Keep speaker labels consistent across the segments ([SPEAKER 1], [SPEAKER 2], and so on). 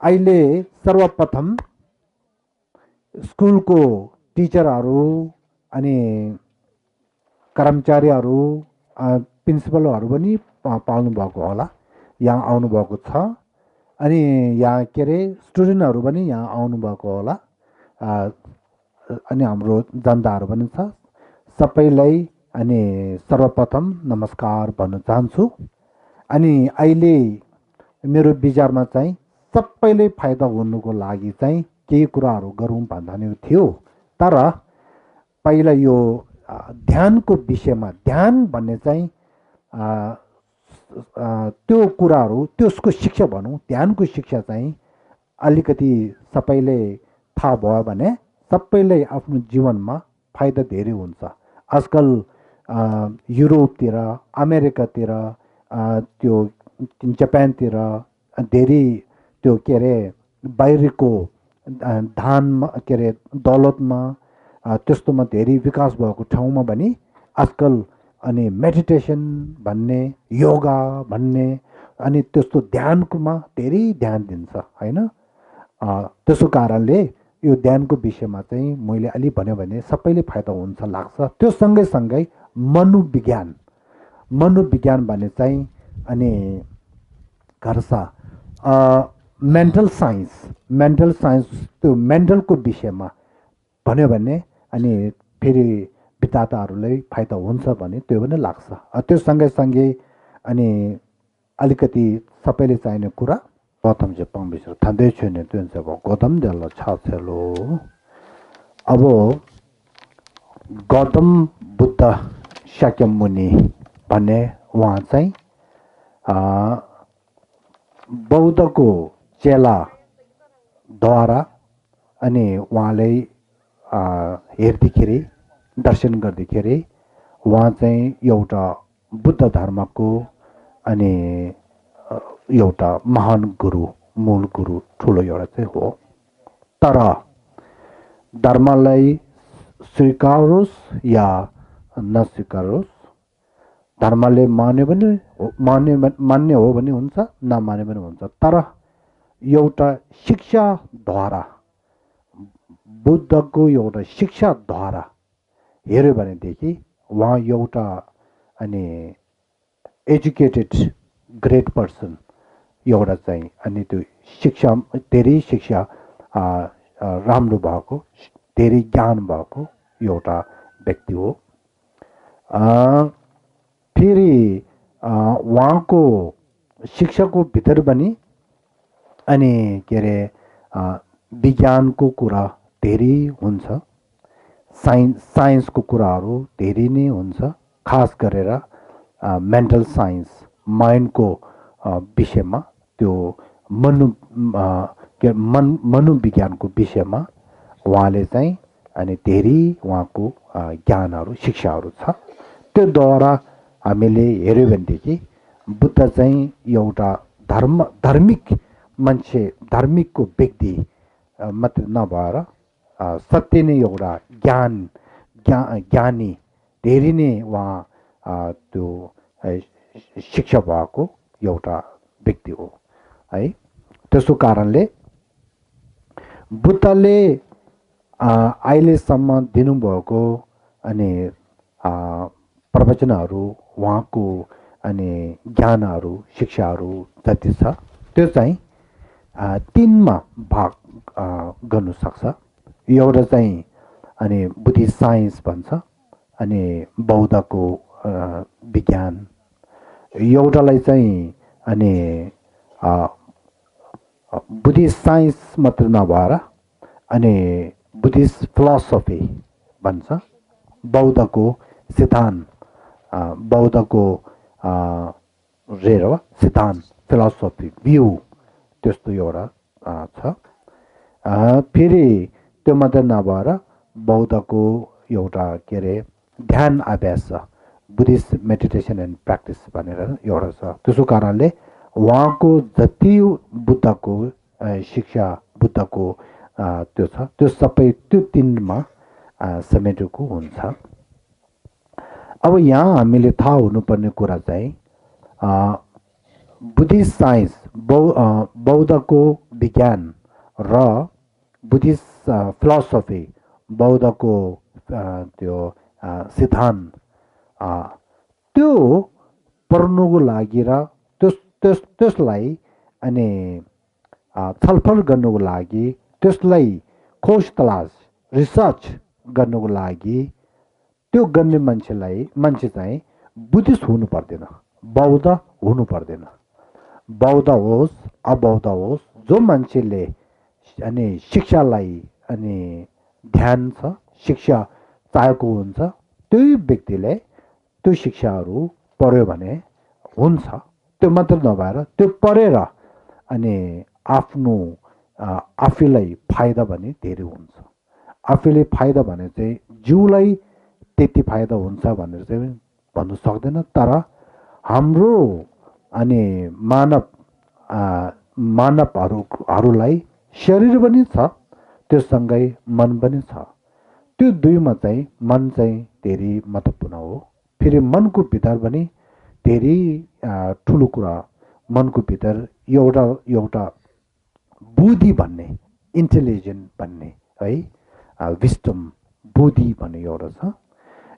[SPEAKER 1] अहिले सर्वप्रथम स्कुलको टिचरहरू अनि कर्मचारीहरू प्रिन्सिपलहरू पनि पाउनु भएको होला, यहाँ आउनुभएको छ। अनि यहाँ के अरे स्टुडेन्टहरू पनि यहाँ आउनुभएको होला, अनि हाम्रो जनताहरू पनि छ। सबैलाई अनि सर्वप्रथम नमस्कार भन्न चाहन्छु। अनि अहिले मेरो विचारमा चाहिँ सबैले फाइदा हुनुको लागि चाहिँ केही कुराहरू गरौँ भन्दा नि थियो। तर पहिला यो ध्यानको विषयमा, ध्यान भन्ने चाहिँ त्यो कुराहरू, त्यसको शिक्षा भनौँ, ध्यानको शिक्षा चाहिँ अलिकति सबैले थाहा भयो भने सबैले आफ्नो जीवनमा फाइदा धेरै हुन्छ। आजकल युरोपतिर, अमेरिकातिर, त्यो जापानतिर धेरै त्यो के अरे बाहिरको धानमा के अरे दौलतमा त्यस्तोमा धेरै विकास भएको ठाउँमा पनि आजकल अनि मेडिटेसन भन्ने, योगा भन्ने, अनि त्यस्तो ध्यानकोमा धेरै ध्यान दिन्छ होइन। त्यसो कारणले यो ध्यानको विषयमा चाहिँ मैले अलि भन्यो भने सबैले फाइदा हुन्छ लाग्छ। त्यो सँगै मनोविज्ञान, मनोविज्ञान भन्ने चाहिँ अनि गर्छ मेन्टल साइन्स, त्यो मेन्टलको विषयमा भन्यो भने अनि फेरि विद्यार्थीहरूलाई फाइदा हुन्छ भने त्यो पनि लाग्छ। त्यो सँगै अनि अलिकति सबैले चाहिने कुरा गौतम चाहिँ पाउँछ थान्दैछु नि त्यो चाहिँ गौतम जल्लो छाछेलो। अब गौतम बुद्ध शाक्यमुनि भन्ने उहाँ चाहिँ बौद्धको चेलाद्वारा अनि उहाँले हेर्दाखेरि, दर्शन गर्दाखेरि उहाँ चाहिँ एउटा बुद्ध धर्मको अनि एउटा महान गुरु, मूल गुरु, ठुलो एउटा चाहिँ हो। तर धर्मलाई स्वीकारोस् या नस्वीकारोस्, धर्मले मान्यो भने मान्य हो भने हुन्छ, नमाने पनि हुन्छ। तर एउटा शिक्षाद्वारा, बुद्धको एउटा शिक्षाद्वारा हेऱ्यो भनेदेखि उहाँ एउटा अनि एजुकेटेड ग्रेट पर्सन एउटा चाहिँ अनि त्यो शिक्षा, धेरै शिक्षा राम्रो भएको, धेरै ज्ञान भएको एउटा व्यक्ति हो। फेरि उहाँको शिक्षाको भित्र पनि अनि के अरे विज्ञानको कुरा धेरै हुन्छ, साइन्सको कुराहरू धेरै नै हुन्छ। खास गरेर मेन्टल साइन्स, माइन्डको विषयमा, त्यो मनोविज्ञानको विषयमा उहाँले चाहिँ अनि धेरै उहाँको ज्ञानहरू, शिक्षाहरू छ। त्योद्वारा हामीले हेऱ्यो भनेदेखि बुद्ध चाहिँ एउटा धार्मिक मान्छे, धार्मिकको व्यक्ति मात्र नभएर सत्य नै एउटा ज्ञानी, धेरै नै उहाँ त्यो शिक्षा भएको एउटा व्यक्ति हो है। त्यसो कारणले बुद्धले अहिलेसम्म दिनुभएको अनि प्रवचनहरू, उहाँको अनि ज्ञानहरू, शिक्षाहरू जति छ त्यो चाहिँ तीनमा भाग गर्नु सक्छ। एउटा चाहिँ अनि बुद्धिस्ट साइन्स भन्छ, अनि बौद्धको विज्ञान, एउटालाई चाहिँ अनि बुद्धिस्ट साइन्स मात्र नभएर अनि बुद्धिस्ट फिलोसफी भन्छ, बौद्धको सिद्धान्त, बौद्धको सिद्धान्त, फिलोसफी, भ्यू, त्यस्तो एउटा छ। फेरि त्यो मात्र नभएर बौद्धको एउटा के अरे ध्यान अभ्यास छ, बुद्धिस्ट मेडिटेसन एन्ड प्र्याक्टिस भनेर एउटा छ। त्यसो कारणले उहाँको जति बुद्धको शिक्षा, बुद्धको त्यो छ, त्यो सबै त्यो तीनमा समेटेको हुन्छ। अब यहाँ हामीले थाहा हुनुपर्ने कुरा चाहिँ बुद्धिस्ट साइन्स, बौद्धको विज्ञान र बुद्धिस्ट फिलोसफी बौद्धको त्यो सिद्धान्त त्यो पढ्नुको लागि र त्यसलाई अनि छलफल गर्नुको लागि त्यसलाई खोज तलास रिसर्च गर्नुको लागि त्यो गर्ने मान्छे चाहिँ बुद्धिस्ट हुनु पर्दैन, बौद्ध हुनु पर्दैन। बौद्ध होस् अबौद्ध होस्, जो मान्छेले अनि शिक्षालाई अनि ध्यान छ, शिक्षा चाहेको हुन्छ, त्यही व्यक्तिले त्यो शिक्षाहरू पढ्यो भने हुन्छ। त्यो मात्र नभएर त्यो पढेर अनि आफ्नो आफैलाई फाइदा भने धेरै हुन्छ। आफैले फाइदा भने चाहिँ जिउलाई त्यति फाइदा हुन्छ भनेर चाहिँ भन्नु सक्दैन, तर हाम्रो अनि मानवहरूलाई शरीर पनि छ, त्योसँगै मन पनि छ। त्यो दुईमा चाहिँ मन चाहिँ धेरै महत्त्वपूर्ण हो। फेरि मनको भित्र पनि धेरै ठुलो कुरा, मनको भित्र एउटा बुद्धि भन्ने, इन्टेलिजेन्ट भन्ने है, विस्डम बुद्धि भन्ने एउटा छ।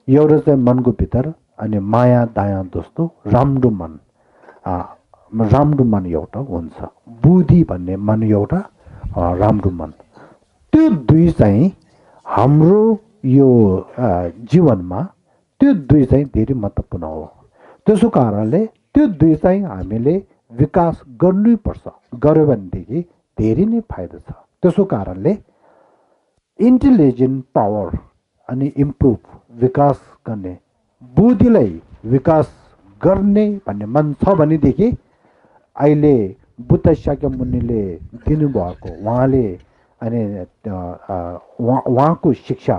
[SPEAKER 1] एउटा चाहिँ मनको भित्र अनि माया दया जस्तो राम्रो मन एउटा हुन्छ। बुद्धि भन्ने मन एउटा राम्रो मन। त्यो दुई चाहिँ हाम्रो यो जीवनमा त्यो दुई चाहिँ धेरै महत्त्वपूर्ण हो। त्यसो कारणले त्यो दुई चाहिँ हामीले विकास गर्नैपर्छ। गर्यो भनेदेखि धेरै नै फाइदा छ। त्यसो कारणले इन्टेलिजेन्ट पावर अनि इम्प्रुभ विकास गर्ने, बुद्धिलाई विकास गर्ने भन्ने मन छ भनेदेखि अहिले बुद्ध शाक्यमुनिले दिनुभएको उहाँले अनि उहाँको शिक्षा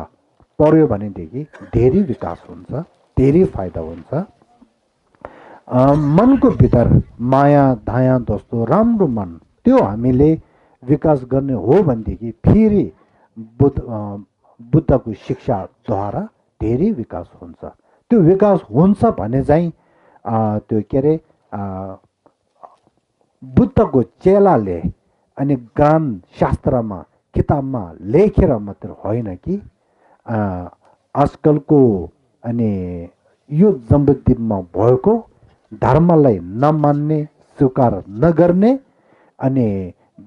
[SPEAKER 1] पढ्यो भनेदेखि धेरै विकास हुन्छ, धेरै फाइदा हुन्छ। मनको भित्र माया दया जस्तो राम्रो मन त्यो हामीले विकास गर्ने हो भनेदेखि फेरि बुद्धको शिक्षाद्वारा धेरै विकास हुन्छ। त्यो विकास हुन्छ भने चाहिँ त्यो के अरे बुद्धको चेलाले अनि ज्ञान शास्त्रमा किताबमा लेखेर मात्र होइन कि आजकलको अनि यो जम्बुद्वीपमा भएको धर्मलाई नमान्ने, स्वीकार नगर्ने अनि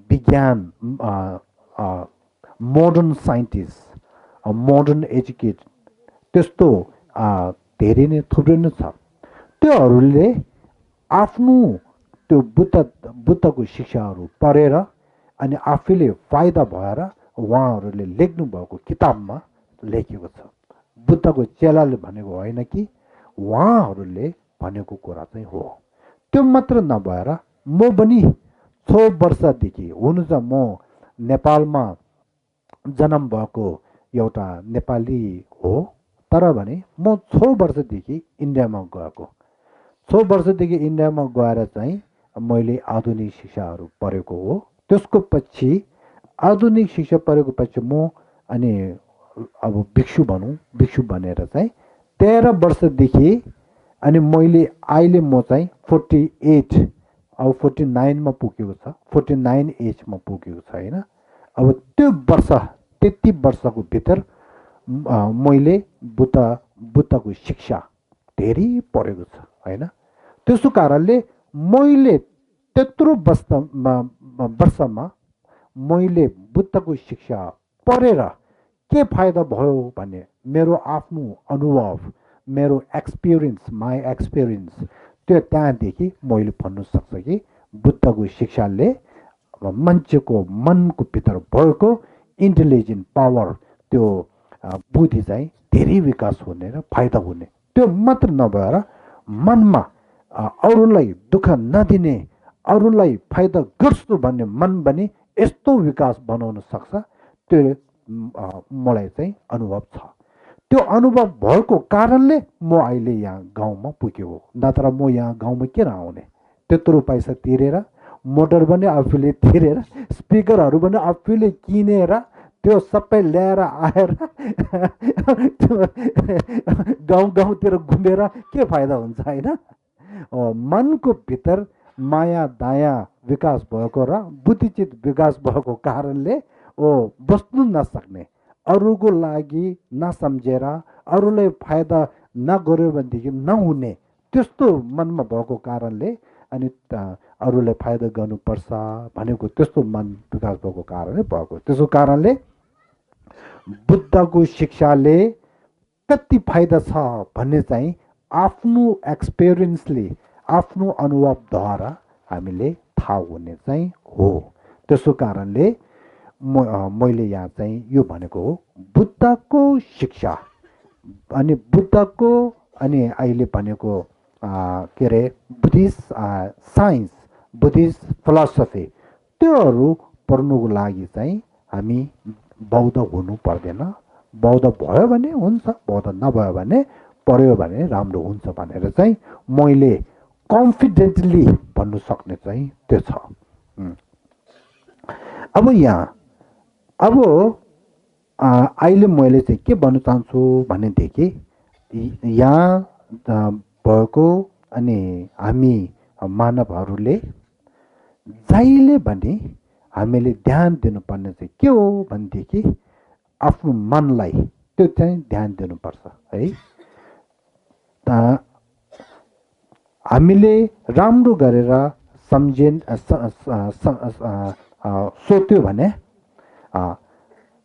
[SPEAKER 1] विज्ञान मोडर्न साइन्टिस्ट, मोडर्न एजुकेट त्यस्तो धेरै नै थुप्रै नै छ। त्योहरूले आफ्नो त्यो बुद्धको शिक्षाहरू पढेर अनि आफैले फाइदा भएर उहाँहरूले लेख्नु भएको किताबमा लेखेको छ। बुद्धको चेलाले भनेको होइन कि उहाँहरूले भनेको कुरा चाहिँ हो। त्यो मात्र नभएर म पनि 6 वर्षदेखि हुनु त म नेपालमा जन्म भएको एउटा नेपाली हो, तर भने म 6 वर्षदेखि इन्डियामा गएको। 6 वर्षदेखि इन्डियामा गएर चाहिँ मैले आधुनिक शिक्षाहरू पढेको हो। त्यसको पछि आधुनिक शिक्षा पढेको पछि म अनि अब भिक्षु भनौँ, भिक्षु भनेर चाहिँ 13 वर्षदेखि अनि मैले अहिले म चाहिँ 48 अब 49मा पुगेको छ, 49 एजमा पुगेको छ होइन। अब त्यो वर्ष त्यति वर्षको भित्र मैले बुद्धको शिक्षा धेरै पढेको छ होइन। त्यसो कारणले मैले त्यत्रो वर्षमा मैले बुद्धको शिक्षा पढेर के फाइदा भयो भने मेरो आफ्नो अनुभव, मेरो माई एक्सपिरियन्स त्यो त्यहाँदेखि मैले भन्नु सक्छ कि बुद्धको शिक्षाले मान्छेको मनको भित्र भएको इन्टेलिजेन्ट पावर, त्यो बुद्धि चाहिँ धेरै विकास हुने र फाइदा हुने। त्यो मात्र नभएर मनमा अरूलाई दुःख नदिने, अरूलाई फाइदा गर्छु भन्ने मन पनि यस्तो विकास बनाउन सक्छ। त्यो मलाई चाहिँ अनुभव छ। त्यो अनुभव भएको कारणले म अहिले यहाँ गाउँमा पुगेको, नत्र म यहाँ गाउँमा किन आउने। त्यत्रो पैसा तिरेर, मोटर पनि आफूले तिरेर, स्पिकरहरू पनि आफूले किनेर त्यो सबै ल्याएर आएर गाउँतिर घुमेर के फाइदा हुन्छ होइन। मनको भित्र माया दाया विकास भएको र बुद्धिचित विकास भएको कारणले बस्नु नसक्ने, अरूको लागि नसम्झेर अरूलाई फाइदा नगर्यो भनेदेखि नहुने त्यस्तो मनमा भएको कारणले अनि अरूलाई फाइदा गर्नुपर्छ भनेको त्यस्तो मन विकास भएको कारणले भएको। त्यसको कारणले बुद्धको शिक्षाले कति फाइदा छ भन्ने चाहिँ आफ्नो एक्सपिरियन्सले आफ्नो अनुभवद्वारा हामीले थाहा हुने चाहिँ हो। त्यसो कारणले मैले यहाँ चाहिँ यो भनेको हो बुद्धको शिक्षा अनि बुद्धको अनि अहिले भनेको के अरे बुद्धिस्ट साइन्स बुद्धिस्ट फिलोसफी त्योहरू पढ्नुको लागि चाहिँ हामी बौद्ध हुनु पर्दैन। बौद्ध भयो भने हुन्छ, बौद्ध नभयो भने पढ्यो भने राम्रो हुन्छ भनेर चाहिँ मैले कन्फिडेन्टली भन्नु सक्ने चाहिँ त्यो छ। अब यहाँ अहिले मैले चाहिँ के भन्नु चाहन्छु भनेदेखि यहाँ भएको अनि हामी मानवहरूले जहिले पनि हामीले ध्यान दिनुपर्ने चाहिँ के हो भनेदेखि आफ्नो मनलाई त्यो चाहिँ ध्यान दिनुपर्छ है। हामीले राम्रो गरेर सोच्यो भने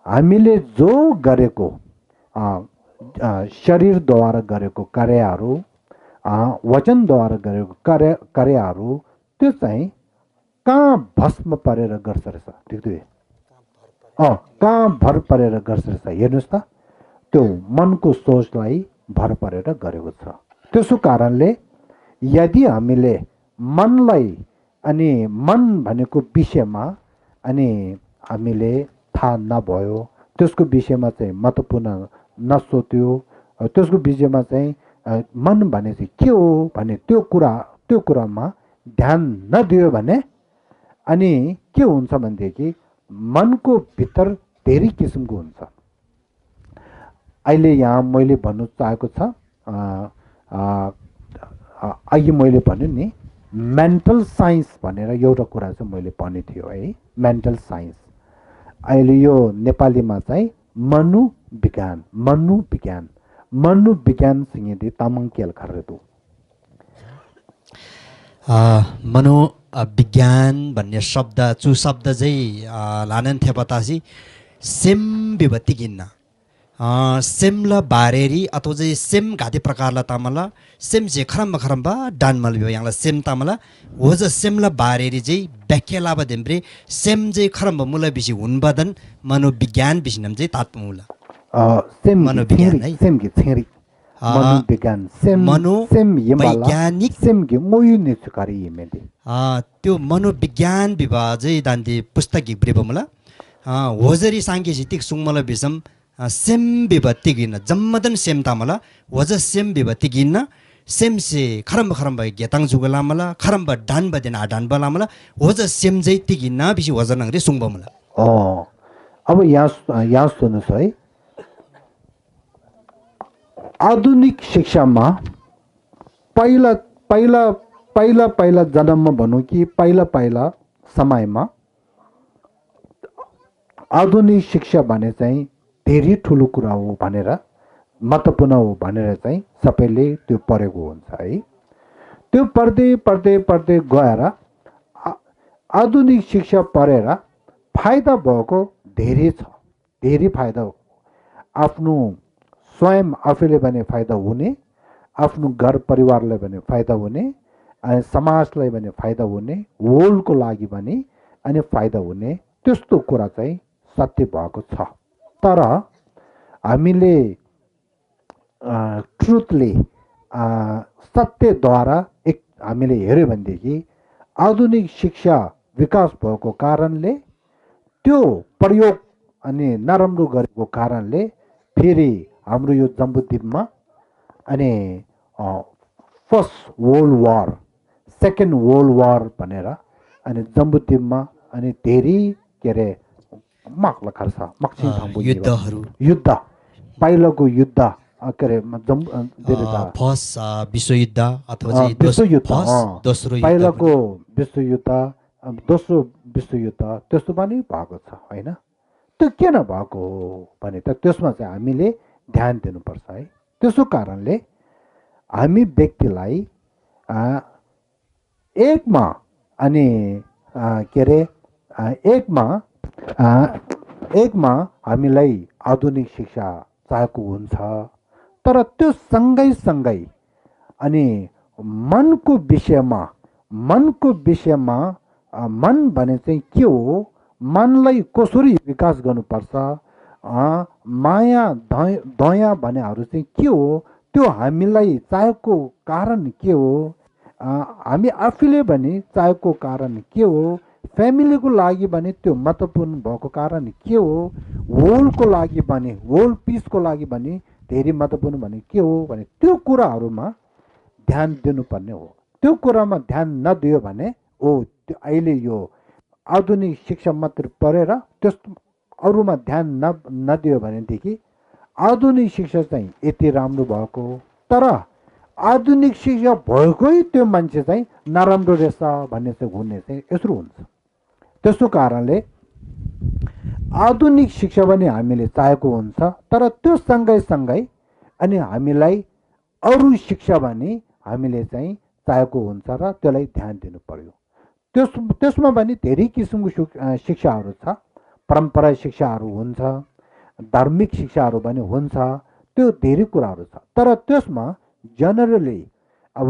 [SPEAKER 1] हामीले जो गरेको शरीरद्वारा गरेको कार्यहरू वचनद्वारा गरेको कार्यहरू त्यो चाहिँ कहाँ भस्म परेर गर्छ रहेछ, ठिक कहाँ भर परेर गर्छ रहेछ हेर्नुहोस् त, त्यो मनको सोचलाई भर परेर गरेको छ। त्यसो कारणले यदि हामीले मनलाई अनि मन भनेको विषयमा अनि हामीले थाहा नभयो, त्यसको विषयमा चाहिँ महत्त्वपूर्ण नसोच्यो, त्यसको विषयमा चाहिँ मन भने चाहिँ के हो भने त्यो कुरामा ध्यान नदियो भने अनि के हुन्छ भनेदेखि मनको भित्र धेरै किसिमको हुन्छ। अहिले यहाँ मैले भन्नु चाहेको छ अघि मैले भन्यो नि मेन्टल साइन्स भनेर एउटा कुरा चाहिँ मैले भनेको थियो है, मेन्टल साइन्स। अहिले यो नेपालीमा चाहिँ मनोविज्ञान सिंहदी तामाङ केल खर्रेदु
[SPEAKER 2] मनोविज्ञान भन्ने शब्द चु शब्द चाहिँ लानन थे बतासी सेम विभक्ति गिन्न सेमला बारेरी अथवा चाहिँ सेम घाती प्रकारला तामला सेम चाहिँ खरम्बा डानमल भयो यहाँलाई सेम तामला हो ज सेमला बारेरी चाहिँ व्याख्या लाभ देम्ब्रे सेम चाहिँ खरम्ब मुला बिसी हुनबदन मनोविज्ञान बिसिनम चाहिँ तात्मुला
[SPEAKER 1] सेम मनोविज्ञान है, सेम की छेरी मनोविज्ञान सेम
[SPEAKER 2] वैज्ञानिक
[SPEAKER 1] सेम की मोयु नेचुकारी यमेदे
[SPEAKER 2] त्यो मनोविज्ञान विभाग चाहिँ दान्ते पुस्तक गिब्रे बमला होजरी सांकेतिक सुङमला बिसम सेम विभक्ति गिन्न जम्मदन सेम तामला वज सेम विभक्ति गिन्न सेम से खरम्ब गेताङ जुगलामला खरम्ब डान बदेन आडान बलामला वज सेम जै तिगिन्न बिसी वज नंगरे सुङबमला।
[SPEAKER 1] अब यहाँ सुन्नुहोस् है, आधुनिक शिक्षामा पहिला जन्ममा भनौँ कि पहिला समयमा आधुनिक शिक्षा भने चाहिँ धेरै ठुलो कुरा हो भनेर महत्त्वपूर्ण हो भनेर चाहिँ सबैले त्यो पढेको हुन्छ है। त्यो पढ्दै गएर आधुनिक शिक्षा पढेर फाइदा भएको धेरै छ, धेरै फाइदा हो। आफ्नो स्वयं आफूले भने फाइदा हुने, आफ्नो घर परिवारलाई भने फाइदा हुने, अनि समाजलाई भने फाइदा हुने, वर्ल्डको लागि भने अनि फाइदा हुने त्यस्तो कुरा चाहिँ सत्य भएको छ। तर हामीले ट्रुथले सत्यद्वारा एक हामीले हेऱ्यो भनेदेखि आधुनिक शिक्षा विकास भएको कारणले त्यो प्रयोग अनि नराम्रो गरेको कारणले फेरि हाम्रो यो जम्बुद्वीपमा अनि first world war, second world war भनेर अनि जम्बुद्वीपमा अनि धेरै के अरे युद्ध पहिलाको युद्ध के अरे
[SPEAKER 2] फर्स्ट विश्वयुद्ध अथवा चाहिँ
[SPEAKER 1] विश्वयुद्ध
[SPEAKER 2] फर्स्ट दोस्रो युद्ध
[SPEAKER 1] पहिलाको विश्वयुद्ध दोस्रो विश्वयुद्ध त्यस्तो पनि भएको छ होइन। त्यो किन भएको हो भने त त्यसमा चाहिँ हामीले ध्यान दिनुपर्छ है। त्यसो कारणले हामी व्यक्तिलाई एकमा अनि के अरे एकमा हामीलाई आधुनिक शिक्षा चाहेको हुन्छ, तर त्यो सँगै अनि मनको विषयमा मन भने चाहिँ के हो, मनलाई कसरी विकास गर्नुपर्छ, माया दया भनेहरू चाहिँ के हो, त्यो हामीलाई चाहेको कारण के हो, हामी आफूले भने चाहेको कारण के हो, फ्यामिलीको लागि भने त्यो महत्त्वपूर्ण भएको कारण के हो, होलको लागि भने होल पिसको लागि भने धेरै महत्त्वपूर्ण भने के हो भने त्यो कुराहरूमा ध्यान दिनुपर्ने हो। त्यो कुरामा ध्यान नदियो भने त्यो अहिले यो आधुनिक शिक्षा मात्र पढेर त्यस्तो अरूमा ध्यान नदियो भनेदेखि आधुनिक शिक्षा चाहिँ यति राम्रो भएको, तर आधुनिक शिक्षा भएकै त्यो मान्छे चाहिँ नराम्रो रहेछ भन्ने चाहिँ हुने चाहिँ यसो हुन्छ। त्यसो कारणले आधुनिक शिक्षा पनि हामीले चाहेको हुन्छ, तर त्यो सँगै अनि हामीलाई अरू शिक्षा भने हामीले चाहिँ चाहेको हुन्छ र त्यसलाई ध्यान दिनु पर्यो। त्यसमा पनि धेरै किसिमको शिक्षाहरू छ। परम्परा शिक्षाहरू हुन्छ, धार्मिक शिक्षाहरू पनि हुन्छ, त्यो धेरै कुराहरू छ। तर त्यसमा जनरली अब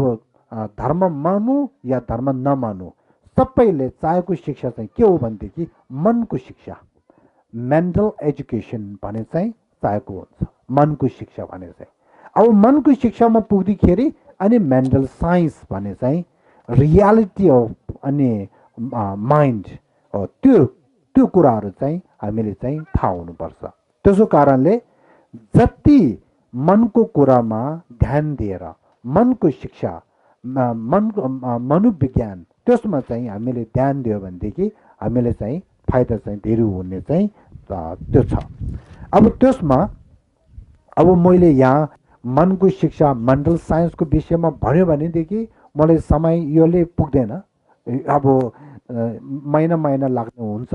[SPEAKER 1] धर्म मानु या धर्म नमानु सबैले चाहेको शिक्षा चाहिँ के हो भनेदेखि मनको शिक्षा, मेन्टल एजुकेसन भने चाहिँ चाहेको हुन्छ। मनको शिक्षा भने चाहिँ अब मनको शिक्षामा पुग्दाखेरि अनि मेन्टल साइन्स भने चाहिँ रियालिटी अफ अनि माइन्ड त्यो कुराहरू चाहिँ हामीले चाहिँ थाहा हुनुपर्छ। त्यसो कारणले जति मनको कुरामा ध्यान दिएर मनको शिक्षा, मनको मनोविज्ञान त्यसमा चाहिँ हामीले ध्यान दियो भनेदेखि हामीले चाहिँ फाइदा चाहिँ धेरै हुने चाहिँ त्यो छ। अब त्यसमा अब मैले यहाँ मनको शिक्षा मेन्टल साइन्सको विषयमा भन्यो भनेदेखि मलाई समय योले पुग्दैन, अब महिना लाग्ने हुन्छ,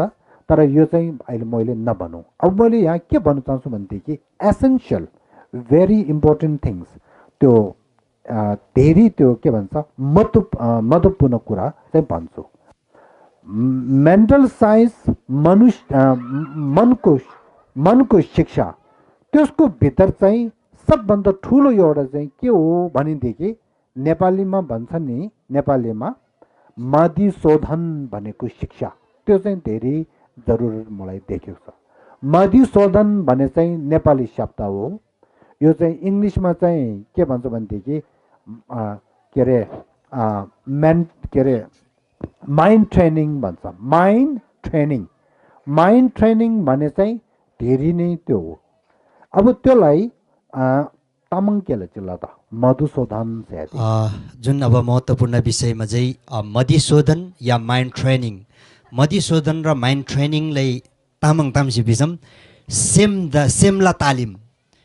[SPEAKER 1] तर यो चाहिँ अहिले मैले नभनौँ। अब मैले यहाँ के भन्न चाहन्छु भनेदेखि एसेन्सियल भेरी इम्पोर्टेन्ट थिङ्स, त्यो धेरै त्यो के भन्छ महत्त्वपूर्ण कुरा चाहिँ भन्छु। मेन्टल साइन्स मनको शिक्षा त्यसको भित्र चाहिँ सबभन्दा ठुलो एउटा चाहिँ के हो भनेदेखि नेपालीमा भन्छ नि, नेपालीमा मधुशोधन भनेको शिक्षा, त्यो चाहिँ धेरै जरुरत मलाई देखेको छ। मधुशोधन भने चाहिँ नेपाली शब्द हो। यो चाहिँ इङ्ग्लिसमा चाहिँ के भन्छ भनेदेखि के अरे माइन्ड ट्रेनिङ भन्छ। माइन्ड ट्रेनिङ भने चाहिँ धेरै नै त्यो हो। अब त्यसलाई तामाङ केले चिल्ला त मधुशोधन
[SPEAKER 2] जुन अब महत्त्वपूर्ण विषयमा चाहिँ मधुशोधन या माइन्ड ट्रेनिङ, मधुशोधन र माइन्ड ट्रेनिङलाई तामाङ तामसी बिचम सेमला तालिम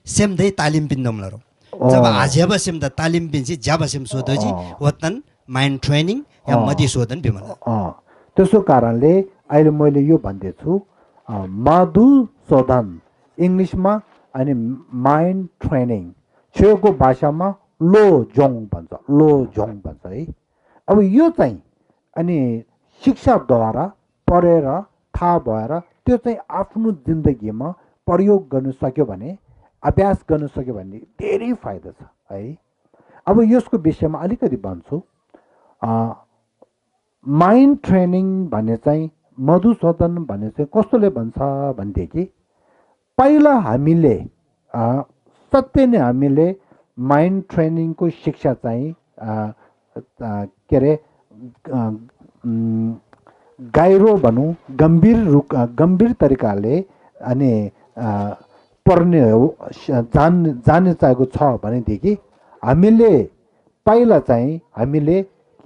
[SPEAKER 2] सेमदै तालिम पिन्दमलरो जब आज्याब सेम द तालिम पिन्सी ज्याब सेम सोधोजी वतन माइन्ड ट्रेनिङ या मधुशोधन बिमल।
[SPEAKER 1] त्यसो कारणले अहिले मैले यो भन्दैछु मधुशोधन इङ्ग्लिसमा अनि माइन्ड ट्रेनिङ छेउको भाषामा लोजोङ भन्छ है। अब यो चाहिँ अनि शिक्षाद्वारा पढेर थाहा भएर त्यो चाहिँ आफ्नो जिन्दगीमा प्रयोग गर्न सक्यो भने, अभ्यास गर्न सक्यो भने धेरै फाइदा छ है। अब यसको विषयमा अलिकति भन्छु। माइन्ड ट्रेनिङ भने चाहिँ मधुशोधन भने चाहिँ कस्तोले भन्छ भनेदेखि पहिला हामीले सत्य नै हामीले माइन्ड ट्रेनिङको शिक्षा चाहिँ के अरे गाइरो भनौँ गम्भीर तरिकाले अनि पढ्ने हो जान्ने चाहेको छ भनेदेखि हामीले पहिला चाहिँ हामीले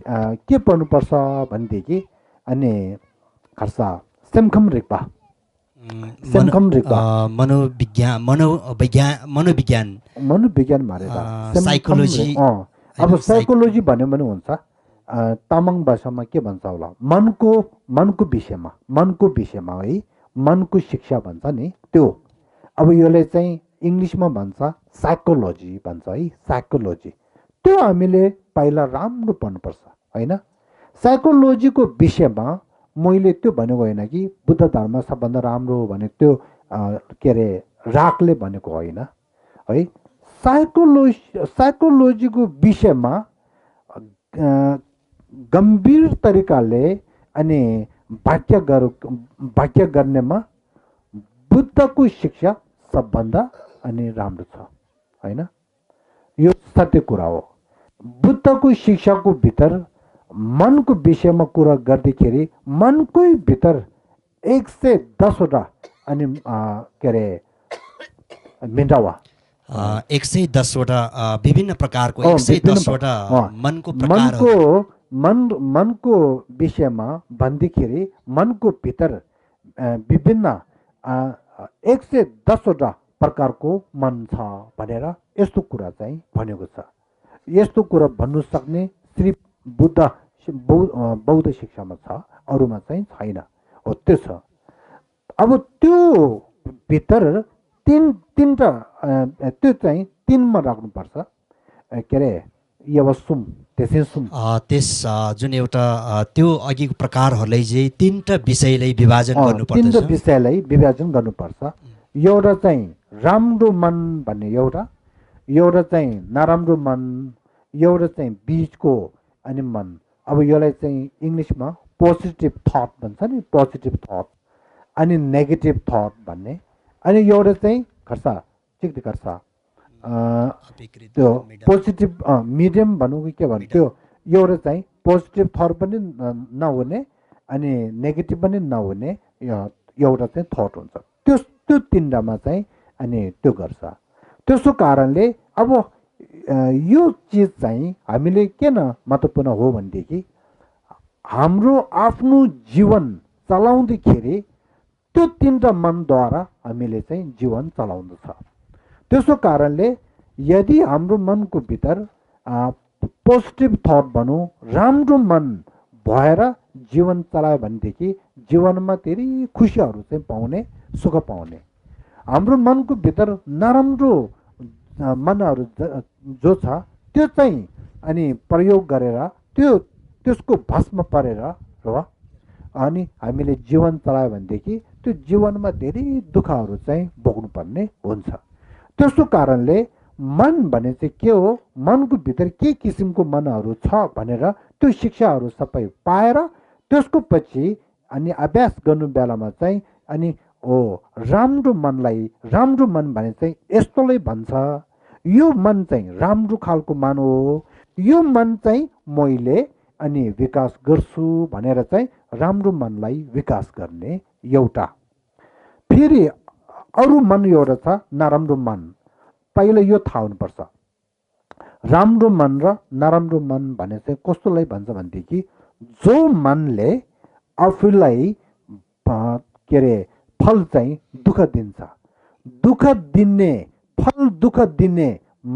[SPEAKER 1] के पढ्नुपर्छ भनेदेखि अनि खर्सा सेमखम रिक्पा सेमकम रिक्वा
[SPEAKER 2] मनोविज्ञान
[SPEAKER 1] मनोविज्ञान भनेर
[SPEAKER 2] साइकोलोजी
[SPEAKER 1] अब साइकोलोजी भन्यो भने हुन्छ तामाङ भाषामा के भन्छ होला मनको विषयमा है मनको शिक्षा भन्छ नि त्यो अब यसले चाहिँ इङ्ग्लिसमा भन्छ साइकोलोजी भन्छ है साइकोलोजी त्यो हामीले पहिला राम्रो पढ्नुपर्छ होइन साइकोलोजीको विषयमा मैले त्यो भनेको होइन कि बुद्ध धर्म सबभन्दा राम्रो हो भने त्यो के अरे रागले भनेको होइन है साइकोलोजीको विषयमा गम्भीर तरिकाले अनि व्याख्या गर्नेमा बुद्धको शिक्षा सबभन्दा अनि राम्रो छ होइन यो सत्य कुरा हो बुद्धको शिक्षाको भित्र मनको विषयमा कुरा गर्दाखेरि मनकै भित्र 110वटा अनि के अरे मिन्टावा
[SPEAKER 2] 110वटा विभिन्न प्रकारको 110वटा मनको प्रकारहरू
[SPEAKER 1] मनको विषयमा भन्दाखेरि मनको भित्र विभिन्न 110वटा प्रकारको मन छ भनेर यस्तो कुरा चाहिँ भनेको छ यस्तो कुरा भन्नु सक्ने श्री बौद्ध शिक्षामा छ अरूमा चाहिँ छैन हो त्यो छ अब त्यो भित्र तीनटा त्यो चाहिँ तीनमा राख्नुपर्छ के अरे यवसुम
[SPEAKER 2] त्यस जुन एउटा त्यो अघिको प्रकारहरूलाई चाहिँ तीनटा विषयलाई विभाजन गर्नुपर्छ
[SPEAKER 1] तीनटा विषयलाई विभाजन गर्नुपर्छ एउटा चाहिँ राम्रो मन भन्ने एउटा चाहिँ नराम्रो मन एउटा चाहिँ बीचको अनि मन अब यसलाई चाहिँ इङ्ग्लिसमा पोजिटिभ थट भन्छ नि पोजिटिभ थट अनि नेगेटिभ थट भन्ने अनि एउटा चाहिँ खर्सा त्यो पोजिटिभ मिडियम भनौँ कि के भन्नु त्यो एउटा चाहिँ पोजिटिभ थट पनि नहुने अनि नेगेटिभ पनि नहुने एउटा चाहिँ थट हुन्छ त्यो तिनवटामा चाहिँ अनि त्यो गर्छ त्यसो कारणले अब यो चिज चाहिँ हामीले किन महत्त्वपूर्ण हो भनेदेखि हाम्रो आफ्नो जीवन चलाउँदाखेरि त्यो तीनटा मनद्वारा हामीले चाहिँ जीवन चलाउँदछ त्यसो कारणले यदि हाम्रो मनको भित्र पोजिटिभ थट भनौँ राम्रो मन भएर जीवन चलायो भनेदेखि जीवनमा धेरै खुसीहरू चाहिँ पाउने सुख पाउने हाम्रो मनको भित्र नराम्रो मनहरू जो छ त्यो चाहिँ अनि प्रयोग गरेर त्यसको भस्म परेर र अनि हामीले जीवन चलायो भनेदेखि त्यो जीवनमा धेरै दुःखहरू चाहिँ भोग्नुपर्ने हुन्छ त्यसो कारणले मन भने चाहिँ के हो मनको भित्र के किसिमको मनहरू छ भनेर त्यो शिक्षाहरू सबै पाएर त्यसको पछि अनि अभ्यास गर्नु बेलामा चाहिँ अनि राम्रो मन भने चाहिँ यस्तोलाई भन्छ यो मन चाहिँ राम्रो खालको मन हो यो मन चाहिँ मैले अनि विकास गर्छु भनेर चाहिँ राम्रो मनलाई विकास गर्ने एउटा फेरि अरू मन एउटा छ नराम्रो मन पहिला यो थाहा हुनुपर्छ राम्रो मन र नराम्रो मन भने चाहिँ कस्तोलाई भन्छ भनेदेखि जो मनले आफूलाई के अरे फल चाहिँ दुःख दिन्छ दुःख दिने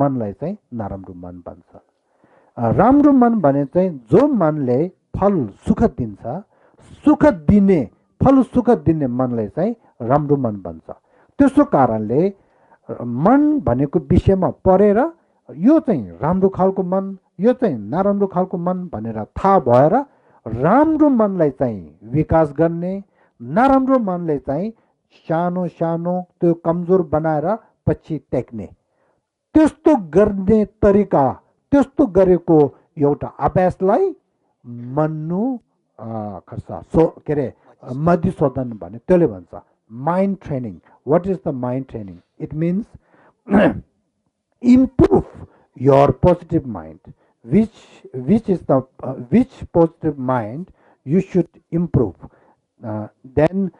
[SPEAKER 1] मनलाई चाहिँ नराम्रो मन भन्छ राम्रो मन भने चाहिँ जो मनले फल सुख दिन्छ फल सुख दिने मनलाई चाहिँ राम्रो मन भन्छ त्यसो कारणले मन भनेको विषयमा परेर यो चाहिँ राम्रो खालको मन यो चाहिँ नराम्रो खालको मन भनेर थाहा भएर राम्रो मनलाई चाहिँ विकास गर्ने नराम्रो मनले चाहिँ सानो त्यो कमजोर बनाएर पछि टेक्ने त्यस्तो गर्ने तरिका त्यस्तो गरेको एउटा अभ्यासलाई मन्नु के अरे मधुशोधन भन्ने त्यसले भन्छ mind training what is the mind training it means improve your positive mind which positive mind you should improve then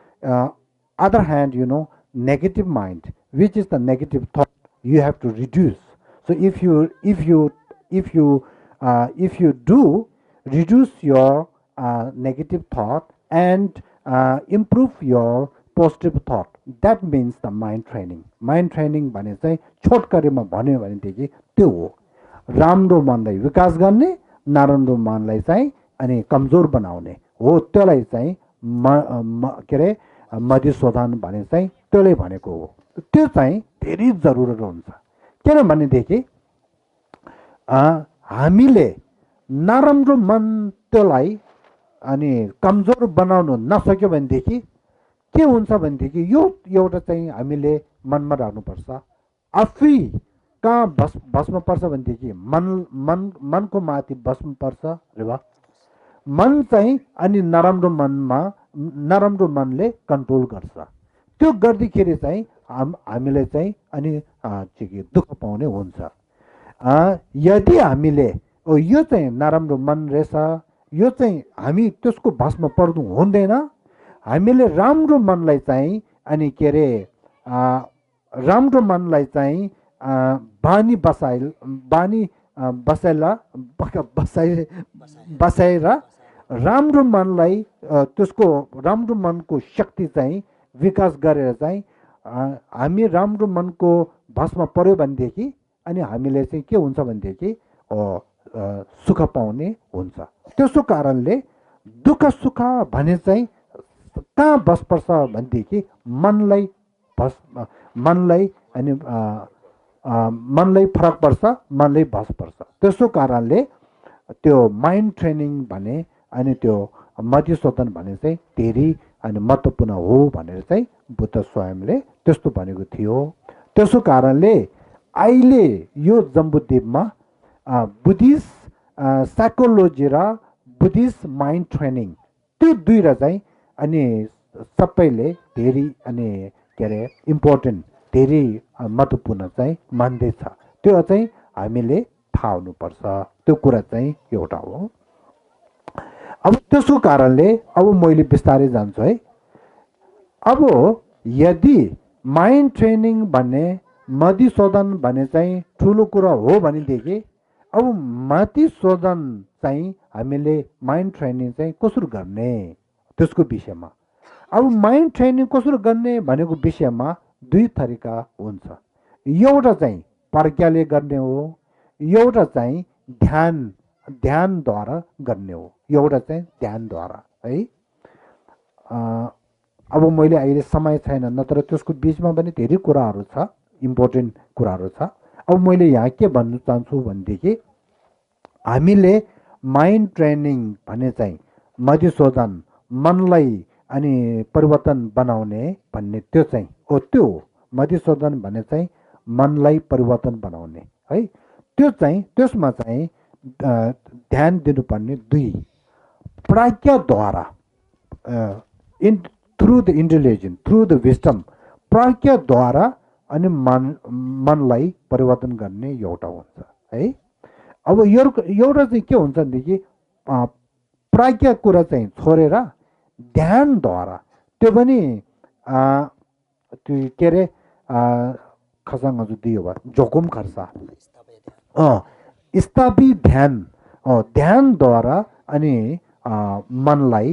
[SPEAKER 1] other hand negative mind which is the negative thought you have to reduce so if you do reduce your negative thought and improve your positive thought, that means the mind training. Mind training भने चाहिँ छोटकरीमा भन्यो भनेदेखि त्यो हो राम्रो मनलाई विकास गर्ने, नराम्रो मनलाई चाहिँ अनि कमजोर बनाउने हो। त्यसलाई चाहिँ के अरे मधुसूदन भने चाहिँ त्यसले भनेको हो। त्यो चाहिँ धेरै जरुरत हुन्छ। किनभनेदेखि हामीले नराम्रो मन त्यसलाई अनि कमजोर बनाउनु नसक्यो भनेदेखि के हुन्छ भनेदेखि यो एउटा चाहिँ हामीले मनमा राख्नुपर्छ। आफै कहाँ बस्न पर्छ भनेदेखि मनको माथि बस्नु पर्छ रे वा। मन चाहिँ अनि नराम्रो नराम्रो मनले कन्ट्रोल गर्छ। त्यो गर्दाखेरि चाहिँ हामीले चाहिँ अनि दुःख पाउने हुन्छ। यदि हामीले यो चाहिँ नराम्रो मन रहेछ, यो चाहिँ हामी त्यसको भस्म पर्नु हुँदैन। हामीले राम्रो मनलाई चाहिँ अनि के अरे राम्रो मनलाई चाहिँ बसाएर राम्रो मनलाई त्यसको राम्रो मनको शक्ति चाहिँ विकास गरेर चाहिँ हामी राम्रो मनको भस्म पर्यो भनेदेखि अनि हामीले चाहिँ के हुन्छ भनेदेखि सुख पाउने हुन्छ। त्यसो कारणले दुःख सुख भने चाहिँ कहाँ बस पर्छ भनेदेखि मनलाई अनि मनलाई फरक पर्छ, मनलाई बस पर्छ। त्यसो कारणले त्यो माइन्ड ट्रेनिङ भने अनि त्यो मधुसूदन भने चाहिँ धेरै अनि महत्त्वपूर्ण हो भनेर चाहिँ बुद्ध स्वयंले त्यस्तो भनेको थियो। त्यसो कारणले अहिले यो जम्बुद्वीपमा बुद्धिस्ट साइकोलोजी र बुद्धिस्ट माइन्ड ट्रेनिङ त्यो दुईवटा चाहिँ अनि सबैले धेरै अनि के अरे इम्पोर्टेन्ट धेरै महत्त्वपूर्ण चाहिँ मान्दैछ। त्यो चाहिँ हामीले थाहा हुनुपर्छ। त्यो कुरा चाहिँ एउटा हो। अब त्यसको कारणले अब मैले बिस्तारै जान्छु है। अब यदि माइन्ड ट्रेनिङ भन्ने मधुसूदन भने चाहिँ ठुलो कुरा हो भनेदेखि अब मधुसूदन चाहिँ हामीले माइन्ड ट्रेनिङ चाहिँ कसरी गर्ने त्यसको विषयमा। अब माइन्ड ट्रेनिङ कसरी गर्ने भनेको विषयमा दुई तरिका हुन्छ। एउटा चाहिँ प्रज्ञाले गर्ने हो, एउटा चाहिँ ध्यानद्वारा गर्ने हो। एउटा चाहिँ ध्यानद्वारा है। अब मैले अहिले समय छैन, नत्र त्यसको बिचमा पनि धेरै कुराहरू छ, इम्पोर्टेन्ट कुराहरू छ। अब मैले यहाँ के भन्नु चाहन्छु भनेदेखि हामीले माइन्ड ट्रेनिङ भने चाहिँ मधुसूदन मनलाई अनि परिवर्तन बनाउने भन्ने त्यो चाहिँ त्यो हो। मधुसूदन भने चाहिँ मनलाई परिवर्तन बनाउने है। त्यो चाहिँ त्यसमा चाहिँ ध्यान दिनुपर्ने दुई प्रज्ञाद्वारा through the intelligence, through the wisdom, प्रज्ञाद्वारा अनि मनलाई परिवर्तन गर्ने एउटा हुन्छ है। अब एउटा चाहिँ के हुन्छ भनेदेखि प्रज्ञा कुरा चाहिँ छोडेर ध्यानद्वारा त्यो पनि त्यो के अरे खसाङ हजुर दियो भयो जोखम खर्सा स्थापित ध्यानद्वारा अनि मनलाई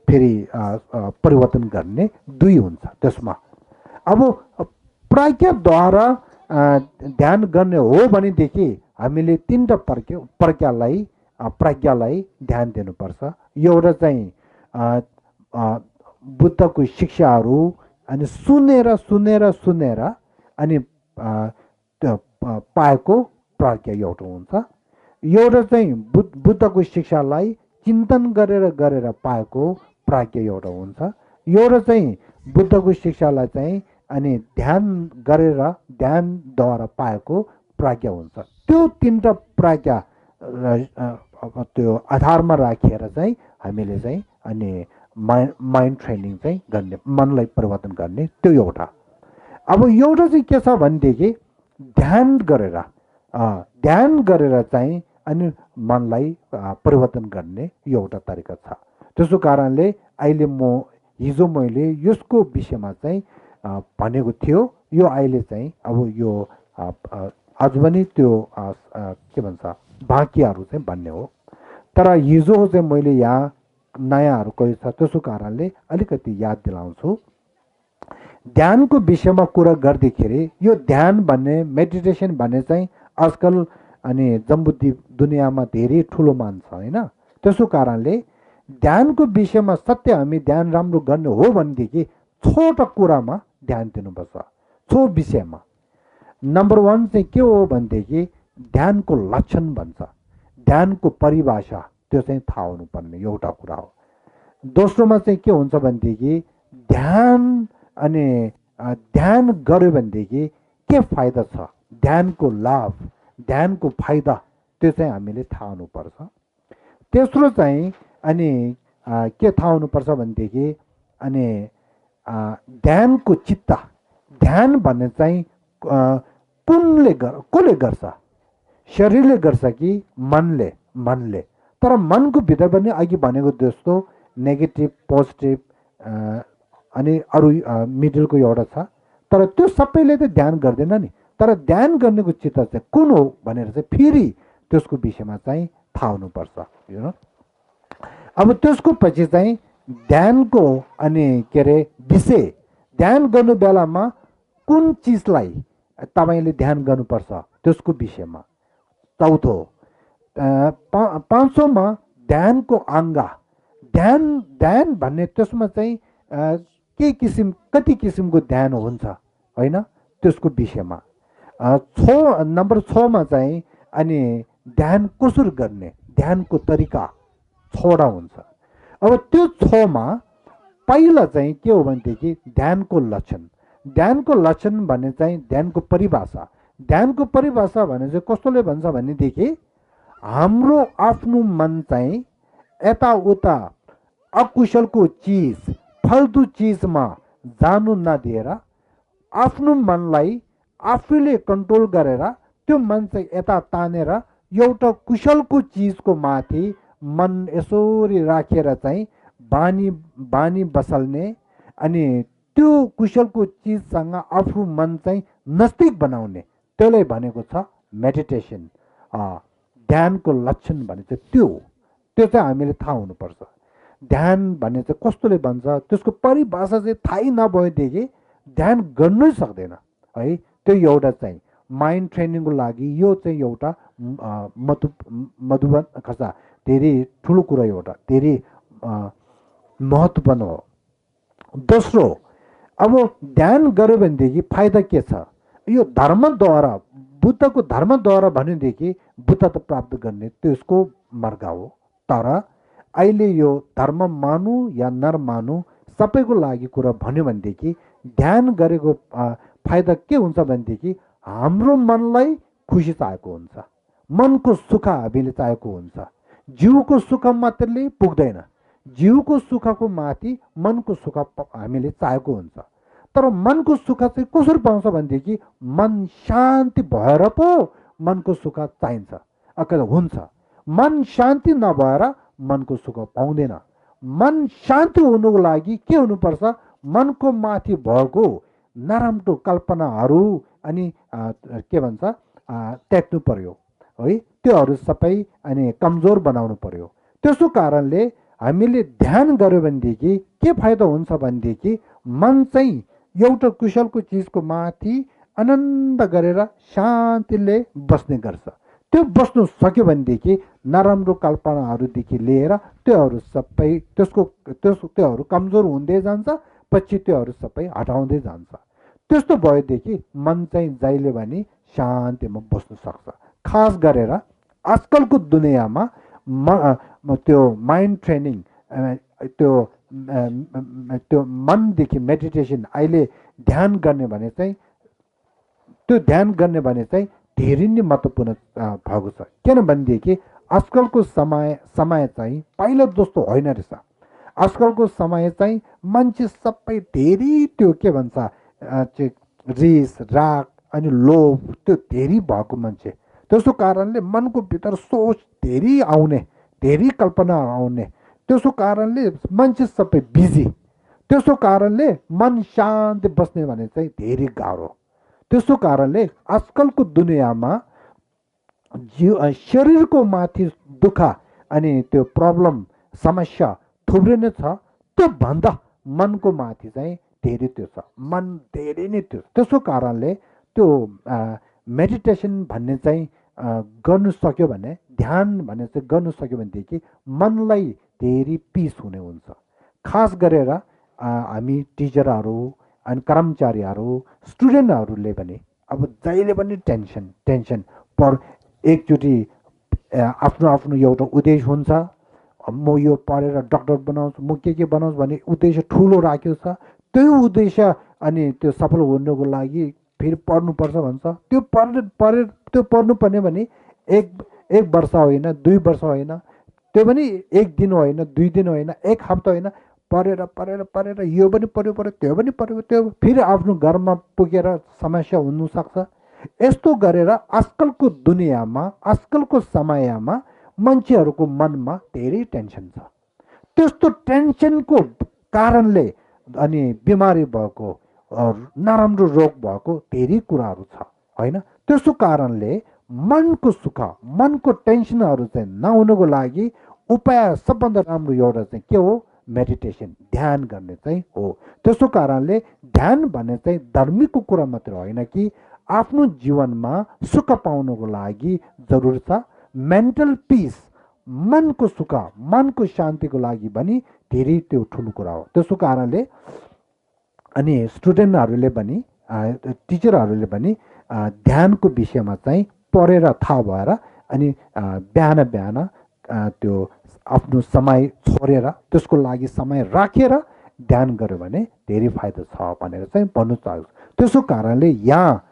[SPEAKER 1] फेरि परिवर्तन गर्ने दुई हुन्छ त्यसमा। अब प्रज्ञाद्वारा ध्यान गर्ने हो भनेदेखि हामीले तिनवटा प्रज्ञालाई ध्यान दिनुपर्छ। एउटा चाहिँ बुद्धको शिक्षाहरू अनि सुनेर अनि पाएको प्रज्ञा एउटा हुन्छ। एउटा चाहिँ बुद्धको शिक्षालाई चिन्तन गरेर पाएको प्रज्ञा एउटा हुन्छ। एउटा चाहिँ बुद्धको शिक्षालाई चाहिँ अनि ध्यानद्वारा पाएको प्रज्ञा हुन्छ। त्यो तिनवटा प्रज्ञा त्यो आधारमा राखेर चाहिँ हामीले चाहिँ अनि माइन्ड ट्रेनिङ चाहिँ गर्ने, मनलाई परिवर्तन गर्ने त्यो एउटा। अब एउटा चाहिँ के छ भनेदेखि ध्यान गरेर चाहिँ अनि मनलाई परिवर्तन गर्ने एउटा तरिका छ। त्यसो कारणले अहिले हिजो मैले यसको विषयमा चाहिँ भनेको थियो। यो अहिले चाहिँ अब यो आज पनि त्यो के भन्छ बाँकीहरू चाहिँ भन्ने हो। तर हिजो चाहिँ मैले यहाँ नयाँहरू कोही छ त्यसो कारणले अलिकति याद दिलाउँछु। ध्यानको विषयमा कुरा गर्दाखेरि यो ध्यान भन्ने मेडिटेसन भन्ने चाहिँ आजकल अनि जम्बुद्वीप दुनियाँमा धेरै ठुलो मान छ होइन। त्यसो कारणले ध्यानको विषयमा सत्य हामी ध्यान राम्रो गर्ने हो भनेदेखि छोटो कुरामा ध्यान दिनुपर्छ। छो विषयमा नम्बर 1 चाहिँ के हो भनेदेखि ध्यानको लक्षण भन्छ, ध्यानको परिभाषा त्यो चाहिँ थाहा हुनुपर्ने एउटा कुरा हो। दोस्रोमा चाहिँ के हुन्छ भनेदेखि ध्यान अनि ध्यान गर्यो भनेदेखि के फाइदा छ, ध्यानको लाभ, ध्यानको फाइदा त्यो चाहिँ हामीले थाहा हुनुपर्छ। तेस्रो चाहिँ अनि के थाहा हुनुपर्छ भनेदेखि अनि ध्यानको चित्त, ध्यान भन्ने चाहिँ कसले गर्छ, शरीरले गर्छ कि मनले? मनले। तर मनको भित्र पनि अघि भनेको जस्तो नेगेटिभ पोजिटिभ अनि अरू मिडलको एउटा छ, तर त्यो सबैले त ध्यान गर्दैन नि। तर ध्यान गर्नेको चित्त चाहिँ कुन हो भनेर चाहिँ फेरि त्यसको विषयमा चाहिँ थाहा हुनुपर्छ यो। अब त्यसको पछि चाहिँ ध्यानको अनि के अरे विषय, ध्यान गर्नु बेलामा कुन चिजलाई तपाईँले ध्यान गर्नुपर्छ त्यसको विषयमा। चौथो 5औँमा ध्यानको अङ्ग, ध्यान भन्ने त्यसमा चाहिँ कति किसिमको ध्यान हुन्छ होइन त्यसको विषयमा। नम्बर 6मा चाहिँ अनि ध्यान कसरी गर्ने, ध्यानको तरिका 6वटा हुन्छ। अब त्यो 6मा पहिला चाहिँ के हो भनेदेखि ध्यानको लक्षण, ध्यानको लक्षण भन्ने चाहिँ ध्यानको परिभाषा। ध्यानको परिभाषा भने चाहिँ कस्तोले भन्छ भनेदेखि हाम्रो आफ्नो मन चाहिँ यताउता अकुशलको चिज फाल्तु चिजमा जानु नदिएर आफ्नो मनलाई आफूले कन्ट्रोल गरेर त्यो मन चाहिँ यता तानेर एउटा कुशलको चिजको माथि मन यसरी राखेर चाहिँ बानी बसाल्ने अनि त्यो कुशलको चिजसँग आफ्नो मन चाहिँ नजिक बनाउने, त्यसलाई भनेको छ मेडिटेसन। ध्यानको लक्षण भने चाहिँ त्यो हो, त्यो चाहिँ हामीले थाहा हुनुपर्छ। ध्यान भन्ने चाहिँ कस्तोले भन्छ त्यसको परिभाषा चाहिँ थाहै नभएदेखि ध्यान गर्नै सक्दैन है। त्यो एउटा चाहिँ माइन्ड ट्रेनिङको लागि यो चाहिँ एउटा मधुबन खसा धेरै ठुलो कुरा, एउटा धेरै महत्त्वपूर्ण हो। दोस्रो, अब ध्यान गर्यो भनेदेखि फाइदा के छ, यो धर्मद्वारा, बुद्धको धर्मद्वारा भनेदेखि बुद्ध त प्राप्त गर्ने त्यसको मार्ग हो। तर अहिले यो धर्म मानु या नरमानु सबैको लागि कुरा भन्यो भनेदेखि ध्यान गरेको फाइदा के हुन्छ भनेदेखि हाम्रो मनलाई खुसी चाहेको हुन्छ, मनको सुख हामीले चाहेको हुन्छ। जिउको सुख मात्रले पुग्दैन, जिउको सुखको माथि मनको सुख हामीले चाहेको हुन्छ। तर मनको सुख चाहिँ कसरी पाउँछ भनेदेखि मन शान्ति भएर पो मनको सुख चाहिन्छ हुन्छ। मन शान्ति नभएर मनको सुख पाउँदैन। मन शान्ति हुनुको लागि के हुनुपर्छ, मनको माथि भएको नराम्रो कल्पनाहरू अनि के भन्छ त्याग्नु पर्यो है, त्योहरू सबै अनि कमजोर बनाउनु पर्यो। त्यसो कारणले हामीले ध्यान गर्यो भनेदेखि के फाइदा हुन्छ भनेदेखि मन चाहिँ एउटा कुशलको चिजको माथि आनन्द गरेर शान्तिले बस्ने गर्छ। त्यो बस्नु सक्यो भनेदेखि नराम्रो कल्पनाहरूदेखि लिएर त्योहरू सबै त्योहरू कमजोर हुँदै जान्छ, पछि त्योहरू सबै हटाउँदै जान्छ। त्यस्तो भएदेखि मन चाहिँ जहिले पनि शान्तिमा बस्न सक्छ। खास गरेर आजकलको दुनियाँमा त्यो माइन्ड ट्रेनिङ त्यो मनदेखि मेडिटेसन अहिले ध्यान गर्ने भने चाहिँ त्यो ध्यान गर्ने भने चाहिँ धेरै नै महत्त्वपूर्ण भएको छ। किनभनेदेखि आजकलको समय चाहिँ पहिला जस्तो होइन रहेछ। आजकलको समय चाहिँ मान्छे सबै धेरै त्यो के भन्छ रिस राग अनि लोभ त्यो धेरै भएको मान्छे। त्यसो कारणले मनको भित्र सोच धेरै आउने, धेरै कल्पना आउने। त्यसो कारणले मान्छे सबै बिजी। त्यसो कारणले मन शान्ति बस्ने भने चाहिँ धेरै गाह्रो। त्यसो कारणले आजकलको दुनियाँमा शरीरको माथि दुःख अनि त्यो प्रब्लम समस्या थुप्रै नै छ, त्योभन्दा मनको माथि चाहिँ धेरै त्यो छ, मन धेरै नै त्यो। त्यसो कारणले त्यो मेडिटेसन भन्ने चाहिँ गर्नु सक्यो भने, ध्यान भन्ने चाहिँ गर्नु सक्यो भनेदेखि मनलाई धेरै पिस हुने हुन्छ। खास गरेर हामी टिचरहरू अनि कर्मचारीहरू स्टुडेन्टहरूले पनि अब जहिले पनि टेन्सन पर एकचोटि आफ्नो आफ्नो एउटा उद्देश्य हुन्छ, म यो पढेर डक्टर बनाउँछु, म के बनाउँछु भन्ने उद्देश्य ठुलो राखेको छ। त्यो उद्देश्य अनि त्यो सफल हुनुको लागि फेरि पढ्नुपर्छ भन्छ। त्यो पढ्नुपर्ने भने एक वर्ष होइन, 2 वर्ष होइन, त्यो पनि 1 दिन होइन, 2 दिन होइन, 1 हप्ता होइन, पढेर यो पनि पढ्यो त्यो पनि पढ्यो, त्यो फेरि आफ्नो घरमा पुगेर समस्या हुनसक्छ। यस्तो गरेर आजकलको दुनियाँमा, आजकलको समयमा मान्छेहरूको मनमा धेरै टेन्सन छ। त्यस्तो टेन्सनको कारणले अनि बिमारी भएको, नराम्रो रोग भएको धेरै कुराहरू छ होइन। त्यसो कारणले मनको सुख, मनको टेन्सनहरू चाहिँ नहुनुको लागि उपाय सबभन्दा राम्रो एउटा चाहिँ के हो? मेडिटेसन, ध्यान गर्ने चाहिँ हो। त्यसो कारणले ध्यान भन्ने चाहिँ धार्मिकको कुरा मात्र होइन कि आफ्नो जीवनमा सुख पाउनको लागि जरुरी छ। मेन्टल पिस, मनको सुख, मनको शान्तिको लागि पनि धेरै त्यो ठुलो कुरा हो। त्यसो कारणले अनि स्टुडेन्टहरूले पनि टिचरहरूले पनि ध्यानको विषयमा चाहिँ पढेर थाहा भएर अनि बिहान त्यो आफ्नो समय छोडेर त्यसको लागि समय राखेर ध्यान गर्यो भने धेरै फाइदा छ भनेर चाहिँ भन्नु चाहन्छु। त्यसो कारणले यहाँ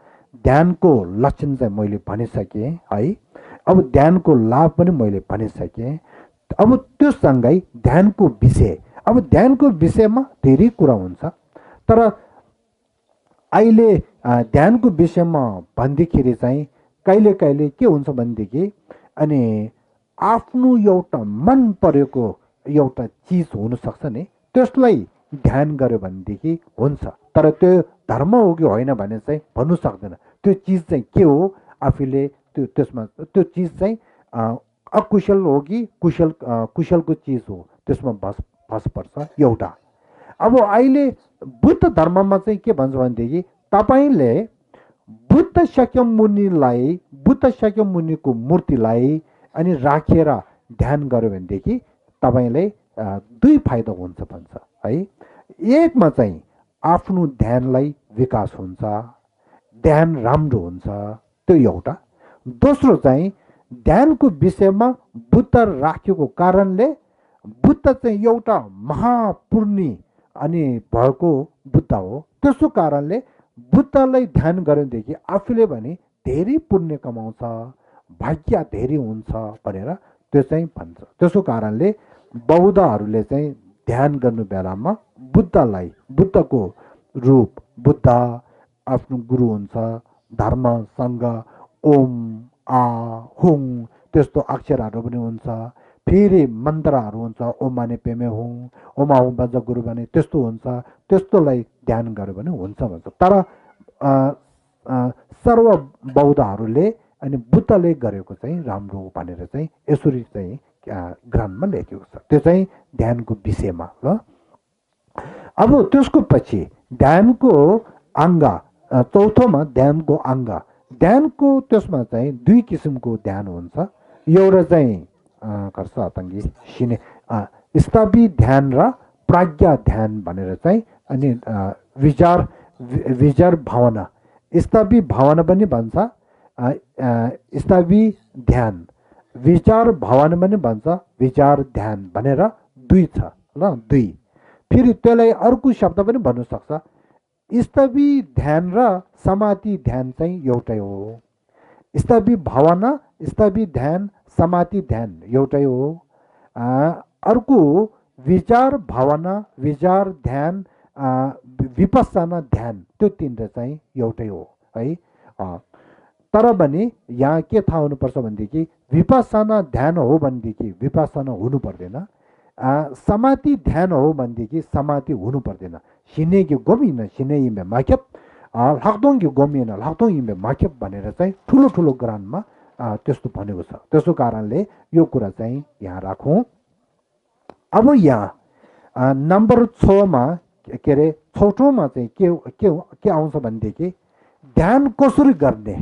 [SPEAKER 1] ध्यानको लक्षण चाहिँ मैले भनिसकेँ है। अब ध्यानको लाभ पनि मैले भनिसकेँ। अब त्योसँगै ध्यानको विषय, अब ध्यानको विषयमा धेरै कुरा हुन्छ, तर अहिले ध्यानको विषयमा भन्दाखेरि चाहिँ कहिले के हुन्छ भनेदेखि अनि आफ्नो एउटा मन परेको एउटा चिज हुनसक्छ नि, त्यसलाई ध्यान गर्यो भनेदेखि हुन्छ। तर त्यो धर्म हो कि होइन भने चाहिँ भन्नु सक्दैन। त्यो चिज चाहिँ के हो, आफूले त्यसमा त्यो चिज चाहिँ अकुशल हो कि कुशलको चिज हो, त्यसमा बस पर्छ एउटा। अब अहिले बुद्ध धर्ममा चाहिँ के भन्छ भनेदेखि तपाईँले बुद्ध शाक्य मुनिको मूर्तिलाई अनि राखेर ध्यान गर्यो भनेदेखि तपाईँलाई 2 फाइदा हुन्छ भन्छ है। एकमा चाहिँ आफ्नो ध्यानलाई विकास हुन्छ, ध्यान राम्रो हुन्छ, त्यो एउटा। दोस्रो चाहिँ ध्यानको विषयमा बुद्ध राखेको कारणले बुद्ध चाहिँ एउटा महापुण्य अनि भएको बुद्ध हो। त्यसो कारणले बुद्धलाई ध्यान गरेदेखि आफूले भने धेरै पुण्य कमाउँछ, भाग्य धेरै हुन्छ भनेर त्यो चाहिँ भन्छ। त्यसो कारणले बौद्धहरूले चाहिँ ध्यान गर्नु बेलामा बुद्धको रूप, बुद्ध आफ्नो गुरु हुन्छ, धर्म, सङ्घ, ओम, आ, हुङ त्यस्तो अक्षरहरू पनि हुन्छ। फेरि मन्त्रहरू हुन्छ, ओम माने पेमे हुङ, ओमा हुङ बज गुरु भने त्यस्तो हुन्छ। त्यस्तोलाई ध्यान गर्यो भने हुन्छ भन्छ। तर सर्व बौद्धहरूले अनि बुद्धले गरेको चाहिँ राम्रो भनेर चाहिँ यसरी चाहिँ ग्रन्थमा लेखेको छ। त्यो चाहिँ ध्यानको विषयमा ल। अब त्यसको पछि ध्यानको अङ्ग, चौथोमा ध्यानको अङ्ग। ध्यानको त्यसमा चाहिँ 2 किसिमको ध्यान हुन्छ। एउटा चाहिँ कर्ष अतङ्गी सिने स्थवी ध्यान र प्राज्ञा ध्यान भनेर चाहिँ अनि विचार भावना, स्थवी भावना पनि भन्छ, स्थवी ध्यान, विचार भावना पनि भन्छ, विचार ध्यान भनेर 2 छ ल, 2। फेरि त्यसलाई अर्को शब्द पनि भन्नु सक्छ। स्थवी ध्यान र समाधि ध्यान चाहिँ एउटै हो। स्थवी भावना, स्थवी ध्यान, समाधि ध्यान एउटै हो। अर्को विचार भावना, विचार ध्यान, विपස්සना ध्यान, त्यो 3 चाहिँ एउटै हो है। तर पनि यहाँ के थाहा हुनुपर्छ भनेदेखि विपස්සना ध्यान हो भनेदेखि विपස්සना हुनु पर्दैन, समाधि ध्यान हो भनेदेखि समाधि हुनु पर्दैन। सिनेगी गोमिन सिने इमे माखेप, लाग्दोङ्गी गोमिन लाग्दोङ इमे माखेप भनेर चाहिँ ठुलो ग्रन्थमा त्यस्तो भनेको छ। त्यसो कारणले यो कुरा चाहिँ यहाँ राखौँ। अब यहाँ नम्बर 6मा के अरे छौटौँमा चाहिँ के आउँछ भनेदेखि ध्यान कसरी गर्ने,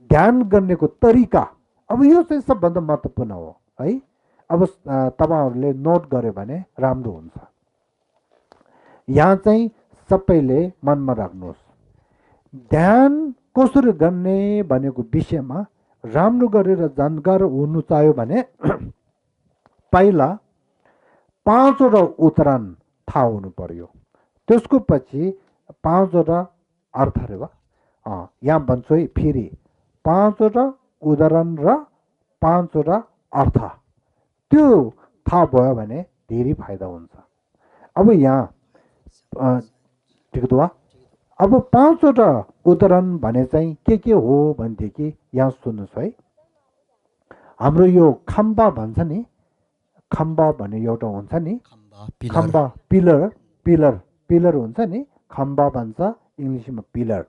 [SPEAKER 1] ध्यान गर्नेको तरिका। अब यो चाहिँ सबभन्दा महत्त्वपूर्ण हो है। अब तपाईँहरूले नोट गर्यो भने राम्रो हुन्छ। यहाँ चाहिँ सबैले मनमा राख्नुहोस्, ध्यान कसरी गर्ने भनेको विषयमा राम्रो गरेर जानकार हुनु चाह्यो भने पहिला 5वटा उदाहरण थाहा हुनु पर्यो। त्यसको पछि 5वटा अर्थ रे वा यहाँ भन्छु है फेरि 5वटा उदाहरण र 5वटा अर्थ त्यो थाहा भयो भने धेरै फाइदा हुन्छ। अब यहाँ ठिक वा। अब 5वटा उदाहरण भने चाहिँ के हो भनेदेखि यहाँ सुन्नुहोस् है। हाम्रो यो खम्बा भन्छ नि, खम्बा भन्ने एउटा हुन्छ नि, खम्बा पिलर हुन्छ नि, खम्बा भन्छ इङ्ग्लिसमा पिलर।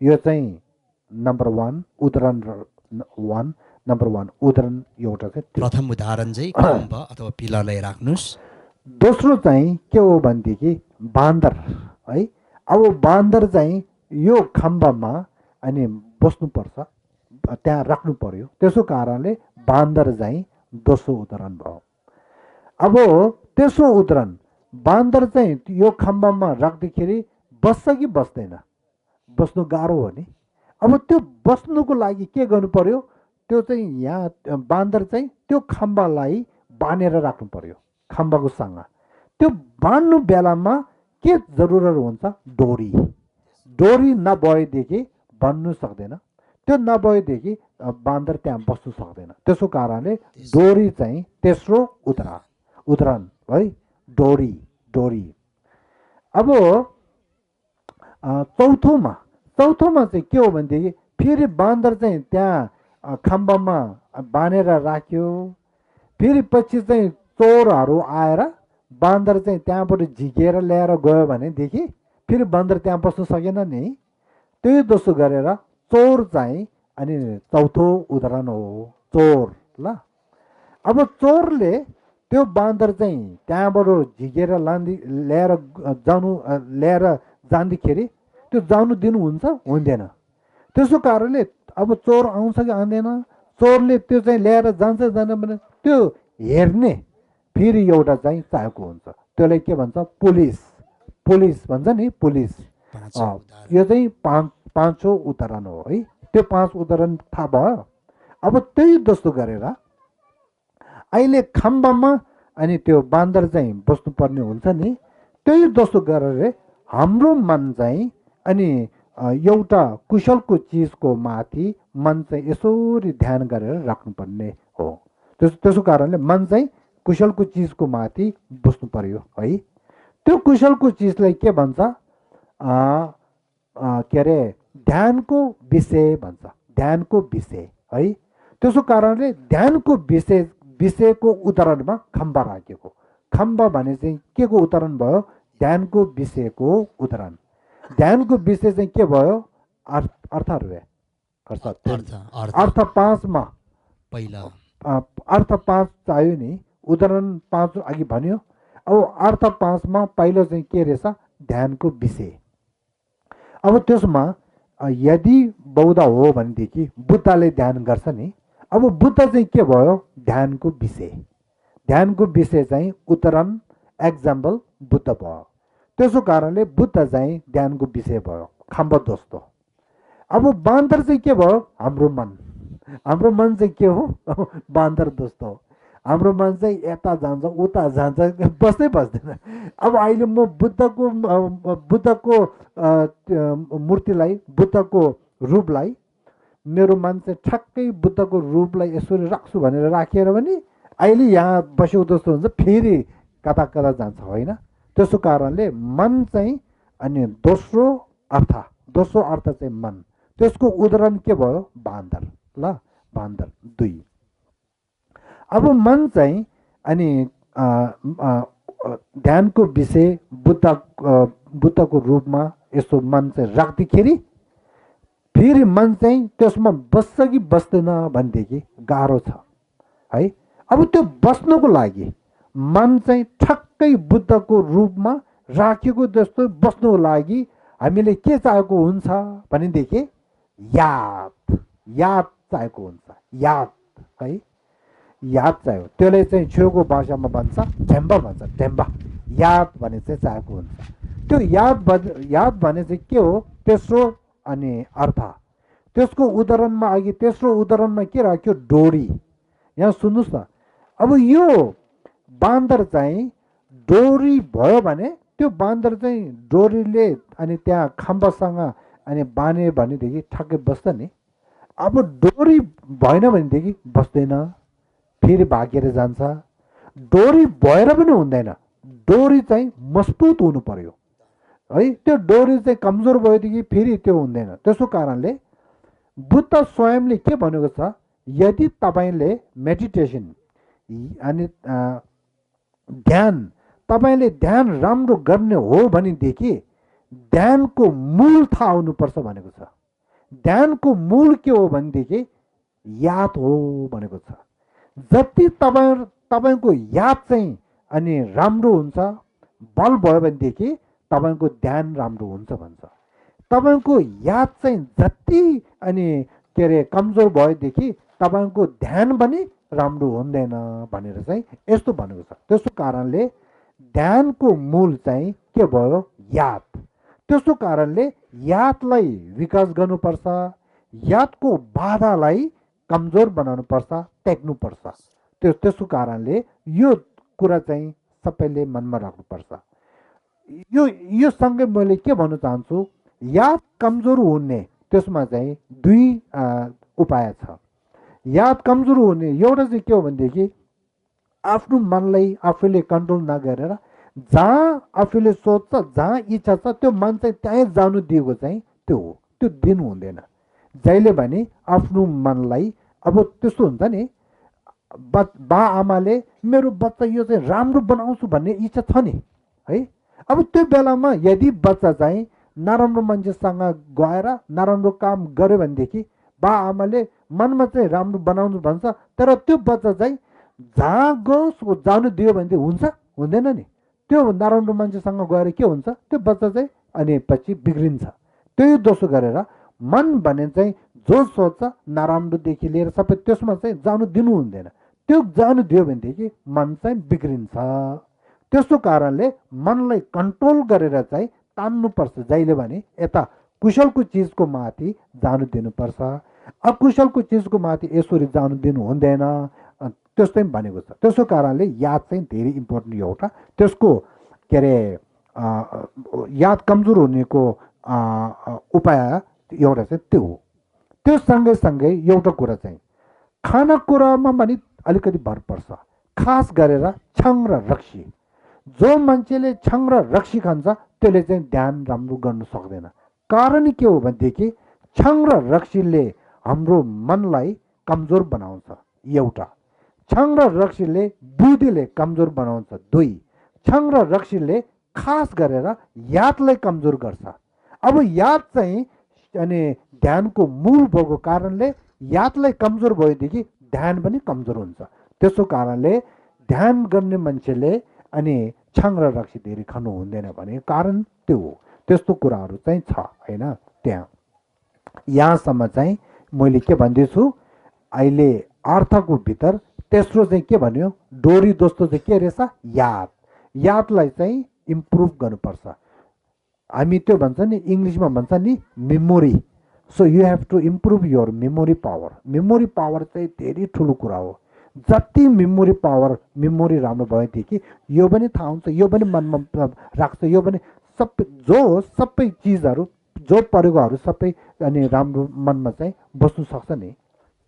[SPEAKER 1] यो चाहिँ नम्बर 1 उदाहरण नम्बर 1 उदाहरण एउटा चाहिँ
[SPEAKER 2] प्रथम उदाहरण चाहिँ खम्बा अथवा पिलरलाई राख्नुहोस्।
[SPEAKER 1] दोस्रो चाहिँ के हो भनेदेखि बान्दर है। अब बान्दर चाहिँ यो खम्बामा अनि बस्नुपर्छ, त्यहाँ राख्नु पर्यो। त्यसो कारणले बान्दर चाहिँ दोस्रो उदाहरण भयो। अब तेस्रो उदाहरण बान्दर चाहिँ यो खम्बामा राख्दाखेरि बस्छ कि बस्दैन, बस्नु गाह्रो हो नि। अब त्यो बस्नुको लागि के गर्नु पर्यो, त्यो चाहिँ यहाँ बान्दर चाहिँ त्यो खम्बालाई बाँधेर राख्नु पर्यो खम्बाको सँग। त्यो बाँध्नु बेलामा के जरुरत हुन्छ, डोरी नभएदेखि बन्नु सक्दैन, त्यो नभएदेखि बान्दर त्यहाँ बस्नु सक्दैन। त्यसो कारणले डोरी चाहिँ तेस्रो उदाहरण है, डोरी। अब चौथोमा चाहिँ के हो भनेदेखि फेरि बान्दर चाहिँ त्यहाँ खम्बामा बाँधेर राख्यो। फेरि पछि चाहिँ चोरहरू आएर बान्दर चाहिँ त्यहाँबाट झिकेर ल्याएर गयो भनेदेखि फेरि बान्दर त्यहाँ बस्नु सकेन नि। त्यही दोस्रो गरेर चोर चाहिँ अनि चौथो उदाहरण हो चोर ल। अब चोरले त्यो बान्दर चाहिँ त्यहाँबाट झिकेर ल्याएर जाँदाखेरि त्यो जानु दिनुहुन्छ हुँदैन। त्यसो कारणले अब चोर आउँछ कि आउँदैन, चोरले त्यो चाहिँ ल्याएर जान्छ जाँदैन भने त्यो हेर्ने फेरि एउटा चाहिँ चाहिएको हुन्छ। त्यसलाई के भन्छ, पुलिस भन्छ नि, पुलिस। यो चाहिँ पाँचौँ उदाहरण हो है। त्यो 5 उदाहरण थाहा भयो। अब त्यही जस्तो गरेर अहिले खम्बामा अनि त्यो बान्दर चाहिँ बस्नुपर्ने हुन्छ नि, त्यही जस्तो गरेर हाम्रो मन चाहिँ अनि एउटा कुशलको चिजको माथि मन चाहिँ यसरी ध्यान गरेर राख्नुपर्ने हो। त्यसो कारणले मन चाहिँ कुशलको चिजको माथि बस्नु पर्यो है। त्यो कुशलको चिजलाई के भन्छ, के अरे ध्यानको विषय भन्छ, ध्यानको विषय है। त्यसो कारणले ध्यानको विषयको उदाहरणमा खम्बा राखेको। खम्बा भने चाहिँ के को उदाहरण भयो, ध्यानको विषयको उदाहरण। ध्यानको विषय चाहिँ के भयो, अर्थहरू अर्थ 5मा
[SPEAKER 2] पहिला
[SPEAKER 1] अर्थ 5 चाहियो नि, उदाहरण 5 अघि भन्यो। अब अर्थ 5मा पहिलो चाहिँ के रहेछ, ध्यानको विषय। अब त्यसमा यदि बौद्ध हो भनेदेखि बुद्धले ध्यान गर्छ नि। अब बुद्ध चाहिँ के भयो, ध्यानको विषय। ध्यानको विषय चाहिँ उदाहरण एक्जाम्पल बुद्ध भयो। त्यसो कारणले बुद्ध चाहिँ ध्यानको विषय भयो, खम्बा जस्तो। अब बान्दर चाहिँ के भयो, हाम्रो मन चाहिँ के हो, बान्दर जस्तो। हाम्रो मन चाहिँ यता जान्छ उता जान्छ, बस्दै बस्दैन। अब अहिले म बुद्धको मूर्तिलाई, बुद्धको रूपलाई, मेरो मन चाहिँ ठ्याक्कै बुद्धको रूपलाई यसरी राख्छु भनेर राखेर भने अहिले यहाँ बसेको जस्तो हुन्छ, फेरि कता जान्छ होइन। त्यसो कारणले मन चाहिँ अनि दोस्रो अर्थ चाहिँ मन। त्यसको उदाहरण के भयो, बान्दर ल, बान्दर 2। अब मन चाहिँ अनि ध्यानको विषय बुद्धको रूपमा यसो मन चाहिँ राख्दाखेरि फेरि मन चाहिँ त्यसमा बस्छ कि बस्दैन भनेदेखि गाह्रो छ है। अब त्यो बस्नको लागि मन चाहिँ ठक्कै बुद्धको रूपमा राखेको जस्तो बस्नुको लागि हामीले के चाहेको हुन्छ भनेदेखि याद याद चाहेको हुन्छ याद है याद चाहियो त्यसले चाहिँ छेउको भाषामा भन्छ ढेम्बा भन्छ ढेम्बा याद भने चाहिँ चाहेको हुन्छ त्यो याद भने चाहिँ के हो तेस्रो अनि अर्थ त्यसको उदाहरणमा अघि तेस्रो उदाहरणमा के राख्यो डोरी यहाँ सुन्नुहोस् न अब यो बान्दर चाहिँ डोरी भयो भने त्यो बान्दर चाहिँ डोरीले अनि त्यहाँ खम्बासँग अनि बाँध्यो भनेदेखि ठ्याक्कै बस्छ नि अब डोरी भएन भनेदेखि बस्दैन फेरि भागेर जान्छ डोरी भएर पनि हुँदैन डोरी चाहिँ मजबुत हुनु पर्यो है त्यो डोरी चाहिँ कमजोर भएदेखि फेरि त्यो हुँदैन त्यसो कारणले बुद्ध स्वयंले के भनेको छ यदि तपाईँले मेडिटेसन अनि ध्यान तपाईँले ध्यान राम्रो गर्ने हो भनेदेखि ध्यानको मूल थाहा हुनुपर्छ भनेको छ ध्यानको मूल के हो भनेदेखि याद हो भनेको छ जति तपाईँको याद चाहिँ अनि राम्रो हुन्छ बल भयो भनेदेखि तपाईँको ध्यान राम्रो हुन्छ भन्छ तपाईँको याद चाहिँ जति अनि के अरे कमजोर भएदेखि तपाईँको ध्यान पनि राम्रो हुँदैन भनेर चाहिँ यस्तो भनेको छ त्यसो कारणले ध्यानको मूल चाहिँ के भयो याद त्यसो कारणले यादलाई विकास गर्नुपर्छ यादको बाधालाई कमजोर बनाउनुपर्छ टेक्नुपर्छ त्यसो कारणले यो कुरा चाहिँ सबैले मनमा राख्नुपर्छ यो सँगै मैले के भन्न चाहन्छु याद कमजोर हुने त्यसमा चाहिँ दुई उपाय छ याद कमजोर हुने एउटा चाहिँ के हो भनेदेखि आफ्नो मनलाई आफूले कन्ट्रोल नगरेर जहाँ आफूले सोच्छ जहाँ इच्छा छ त्यो मन चाहिँ त्यहीँ जानु दिएको चाहिँ त्यो हो त्यो दिनु हुँदैन जहिले भने आफ्नो मनलाई अब त्यस्तो हुन्छ नि बा आमाले मेरो बच्चा यो चाहिँ राम्रो बनाउँछु भन्ने इच्छा छ नि है अब त्यो बेलामा यदि बच्चा चाहिँ नराम्रो मान्छेसँग गएर नराम्रो काम गर्यो भनेदेखि बा आमाले मनमा चाहिँ राम्रो बनाउनु भन्छ तर त्यो बच्चा चाहिँ जहाँ गयोस् जानु दियो भनेदेखि हुन्छ हुँदैन नि त्यो नराम्रो मान्छेसँग गएर के हुन्छ त्यो बच्चा चाहिँ अनि पछि बिग्रिन्छ त्यही दोषो गरेर मन भने चाहिँ जो सोच्छ नराम्रोदेखि लिएर सबै त्यसमा चाहिँ जानु दिनु हुँदैन त्यो जानु दियो भनेदेखि मन चाहिँ बिग्रिन्छ त्यसो कारणले मनलाई कन्ट्रोल गरेर चाहिँ तान्नुपर्छ जहिले भने यता कुशलको चिजको माथि जानु दिनुपर्छ अकुशलको चिजको माथि यसरी जानु दिनु हुँदैन त्यस्तै भनेको छ त्यसो कारणले याद चाहिँ धेरै इम्पोर्टेन्ट एउटा त्यसको के अरे याद कमजोर हुनेको उपाय एउटा चाहिँ त्यो हो त्यो सँगै एउटा कुरा चाहिँ खानेकुरामा पनि अलिकति भर पर्छ खास गरेर छङ र रक्सी जो मान्छेले छङ र रक्सी खान्छ त्यसले चाहिँ ध्यान राम्रो गर्न सक्दैन कारण के हो भनेदेखि छङ र रक्सीले हाम्रो मनलाई कमजोर बनाउँछ एउटा छङ र रक्सीले बुद्धिले कमजोर बनाउँछ दुई छङ र रक्सीले खास गरेर यादलाई कमजोर गर्छ अब याद चाहिँ अनि ध्यानको मूल भएको कारणले यादलाई कमजोर भएदेखि ध्यान पनि कमजोर हुन्छ त्यसो कारणले ध्यान गर्ने मान्छेले अनि छङ र रक्सी धेरै खानु हुँदैन भने कारण त्यो हो त्यस्तो कुराहरू चाहिँ छ होइन त्यहाँ यहाँसम्म चाहिँ मैले के भन्दैछु अहिले अर्थको भित्र तेस्रो चाहिँ के भन्यो डोरी दोस्रो चाहिँ के रहेछ यादलाई चाहिँ इम्प्रुभ गर्नुपर्छ हामी त्यो भन्छ नि इङ्ग्लिसमा भन्छ नि memory so you have to improve your memory power चाहिँ धेरै ठुलो कुरा हो जति मेमोरी राम्रो भएदेखि यो पनि थाहा हुन्छ यो पनि मनमा राख्छ यो पनि सबै चिजहरू जो परेकोहरू सबै अनि राम्रो मनमा चाहिँ बस्नु सक्छ नि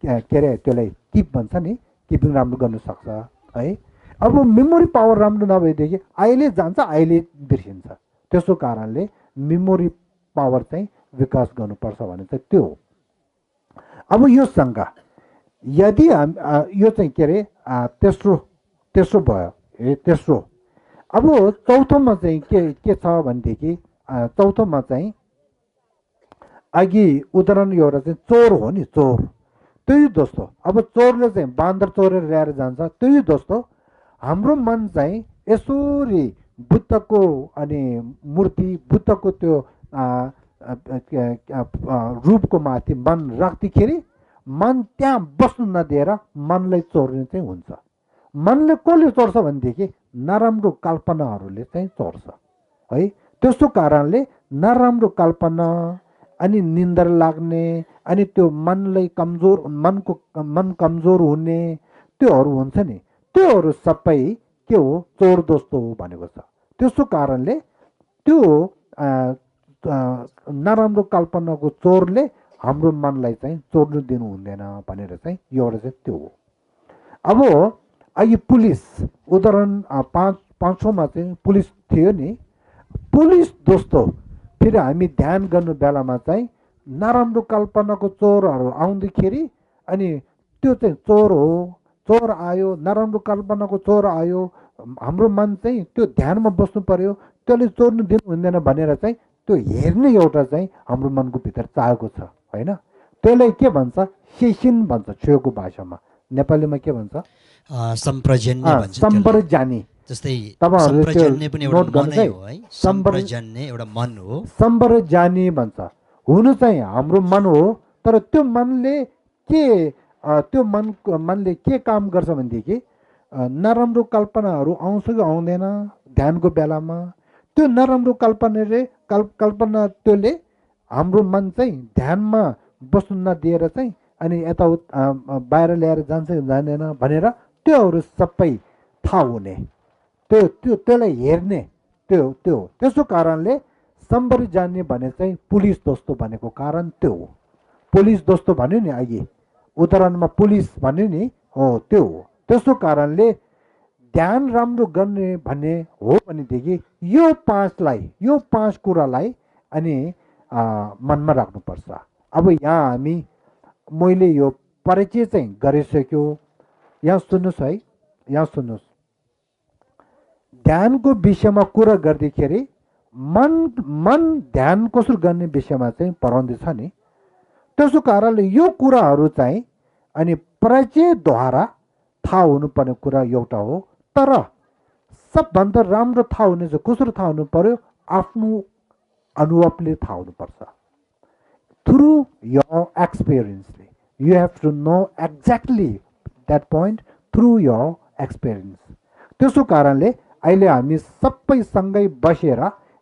[SPEAKER 1] के अरे त्यसलाई किप भन्छ नि किपिङ राम्रो गर्नु सक्छ है अब मेमोरी पावर राम्रो नभएदेखि अहिले जान्छ अहिले बिर्सिन्छ त्यसो कारणले मेमोरी पावर चाहिँ विकास गर्नुपर्छ भने चाहिँ त्यो हो अब यो शङ्का यदि यो चाहिँ के अरे तेस्रो भयो तेस्रो अब चौथोमा चाहिँ के छ भनेदेखि चौथोमा चाहिँ अघि उदाहरण एउटा चाहिँ चोर हो नि चोर त्यही दोस्तो अब चोरले चाहिँ बान्दर चोरेर ल्याएर जान्छ त्यही दोस्तो हाम्रो मन चाहिँ यसरी बुद्धको अनि मूर्ति बुद्धको त्यो रूपको माथि मन राख्दाखेरि मन त्यहाँ बस्नु नदिएर मनलाई चोर्ने चाहिँ हुन्छ। मनले कसले चोर्छ भनेदेखि नराम्रो कल्पनाहरूले चाहिँ चोर्छ है। त्यसो कारणले नराम्रो कल्पना अनि निन्द्रा लाग्ने अनि त्यो मनलाई मन कमजोर हुने त्योहरू हुन्छ नि, त्योहरू सबै के हो, चोर दोस्तो हो भनेको छ। त्यसो कारणले त्यो नराम्रो कल्पनाको चोरले हाम्रो मनलाई चाहिँ चोर्नु दिनु हुँदैन भनेर चाहिँ एउटा चाहिँ त्यो हो। अब अहिले पुलिस उदाहरण पाँचौँमा चाहिँ पुलिस थियो नि, पुलिस दोस्तो फेरि हामी ध्यान गर्नु बेलामा चाहिँ नराम्रो कल्पनाको चोरहरू आउँदाखेरि अनि त्यो चाहिँ चोर हो, चोर आयो, नराम्रो कल्पनाको चोर आयो, हाम्रो मन चाहिँ त्यो ध्यानमा बस्नु पर्यो, त्यसले चोर्नु दिनु हुँदैन भनेर चाहिँ त्यो हेर्ने एउटा चाहिँ हाम्रो मनको भित्र चाहेको छ होइन। त्यसलाई के भन्छ, सेसिन भन्छ छेउको भाषामा, नेपालीमा के भन्छ,
[SPEAKER 2] सम्प्रजन्य भन्छ त्यसलाई।
[SPEAKER 1] सम्प्रजानी।
[SPEAKER 2] जस्तै
[SPEAKER 1] तपाईँहरूले त्यो
[SPEAKER 2] सम्प्रजन्य पनि एउटा
[SPEAKER 1] नोट
[SPEAKER 2] मनै
[SPEAKER 1] गर्नुहोस् है।
[SPEAKER 2] हो है, सम्प्रजन्य एउटा मन हो।
[SPEAKER 1] सम्प्रजानी भन्छ, हुनु चाहिँ हाम्रो मन हो, तर त्यो मनले के त्यो मनले के काम गर्छ भनेदेखि नराम्रो कल्पनाहरू आउँछ कि आउँदैन ध्यानको बेलामा, त्यो नराम्रो कल्पना त्यसले हाम्रो मन चाहिँ ध्यानमा बस्नु नदिएर चाहिँ अनि यताउता बाहिर ल्याएर जान्छ कि जाँदैन भनेर त्योहरू सबै थाहा हुने, त्यसलाई हेर्ने त्यो त्यसो कारणले सम्बरी जान्ने भने चाहिँ पुलिस दोस्तो भनेको कारण त्यो हो। पुलिस दोस्तो भन्यो नि अघि उदाहरणमा पुलिस भन्यो नि, हो त्यो हो। त्यसो कारणले ध्यान राम्रो गर्ने भन्ने हो भनेदेखि यो पाँच कुरालाई अनि मनमा राख्नुपर्छ। अब यहाँ मैले यो परिचय चाहिँ गरिसक्यो। यहाँ सुन्नुहोस् है, यहाँ सुन्नुहोस्, ध्यानको विषयमा कुरा गर्दाखेरि मन ध्यान कसरी गर्ने विषयमा चाहिँ पढाउँदैछ नि, त्यसो कारणले यो कुराहरू चाहिँ अनि परिचयद्वारा थाहा हुनुपर्ने कुरा एउटा हो। तर सबभन्दा राम्रो थाहा हुने चाहिँ कसरी थाहा हुनु पर्यो, आफ्नो अनुभवले थाहा हुनुपर्छ। थ्रु योर एक्सपिरियन्सले you have to know exactly that point through your experience. त्यसो कारणले अहिले हामी सबै सँगै बसेर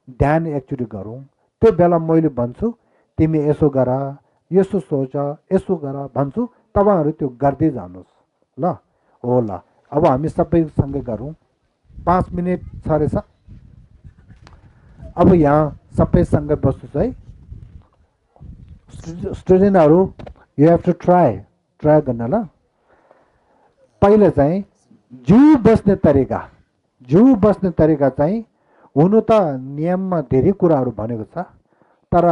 [SPEAKER 1] ध्यान एकचोटि गरौँ। त्यो बेला मैले भन्छु तिमी यसो गर, यसो सोच, यसो गर भन्छु, तपाईँहरू त्यो गर्दै जानुहोस् ल। हो ल, अब हामी सबै सँगै गरौँ। 5 मिनट छ रहेछ। अब यहाँ सबै सँगै बस्नुहोस् है। स्टुडेन्टहरू यु हेभ टु ट्राई गर्न ल। पहिला चाहिँ जिउ बस्ने तरिका चाहिँ हुनु त नियममा धेरै कुराहरू भनेको छ, तर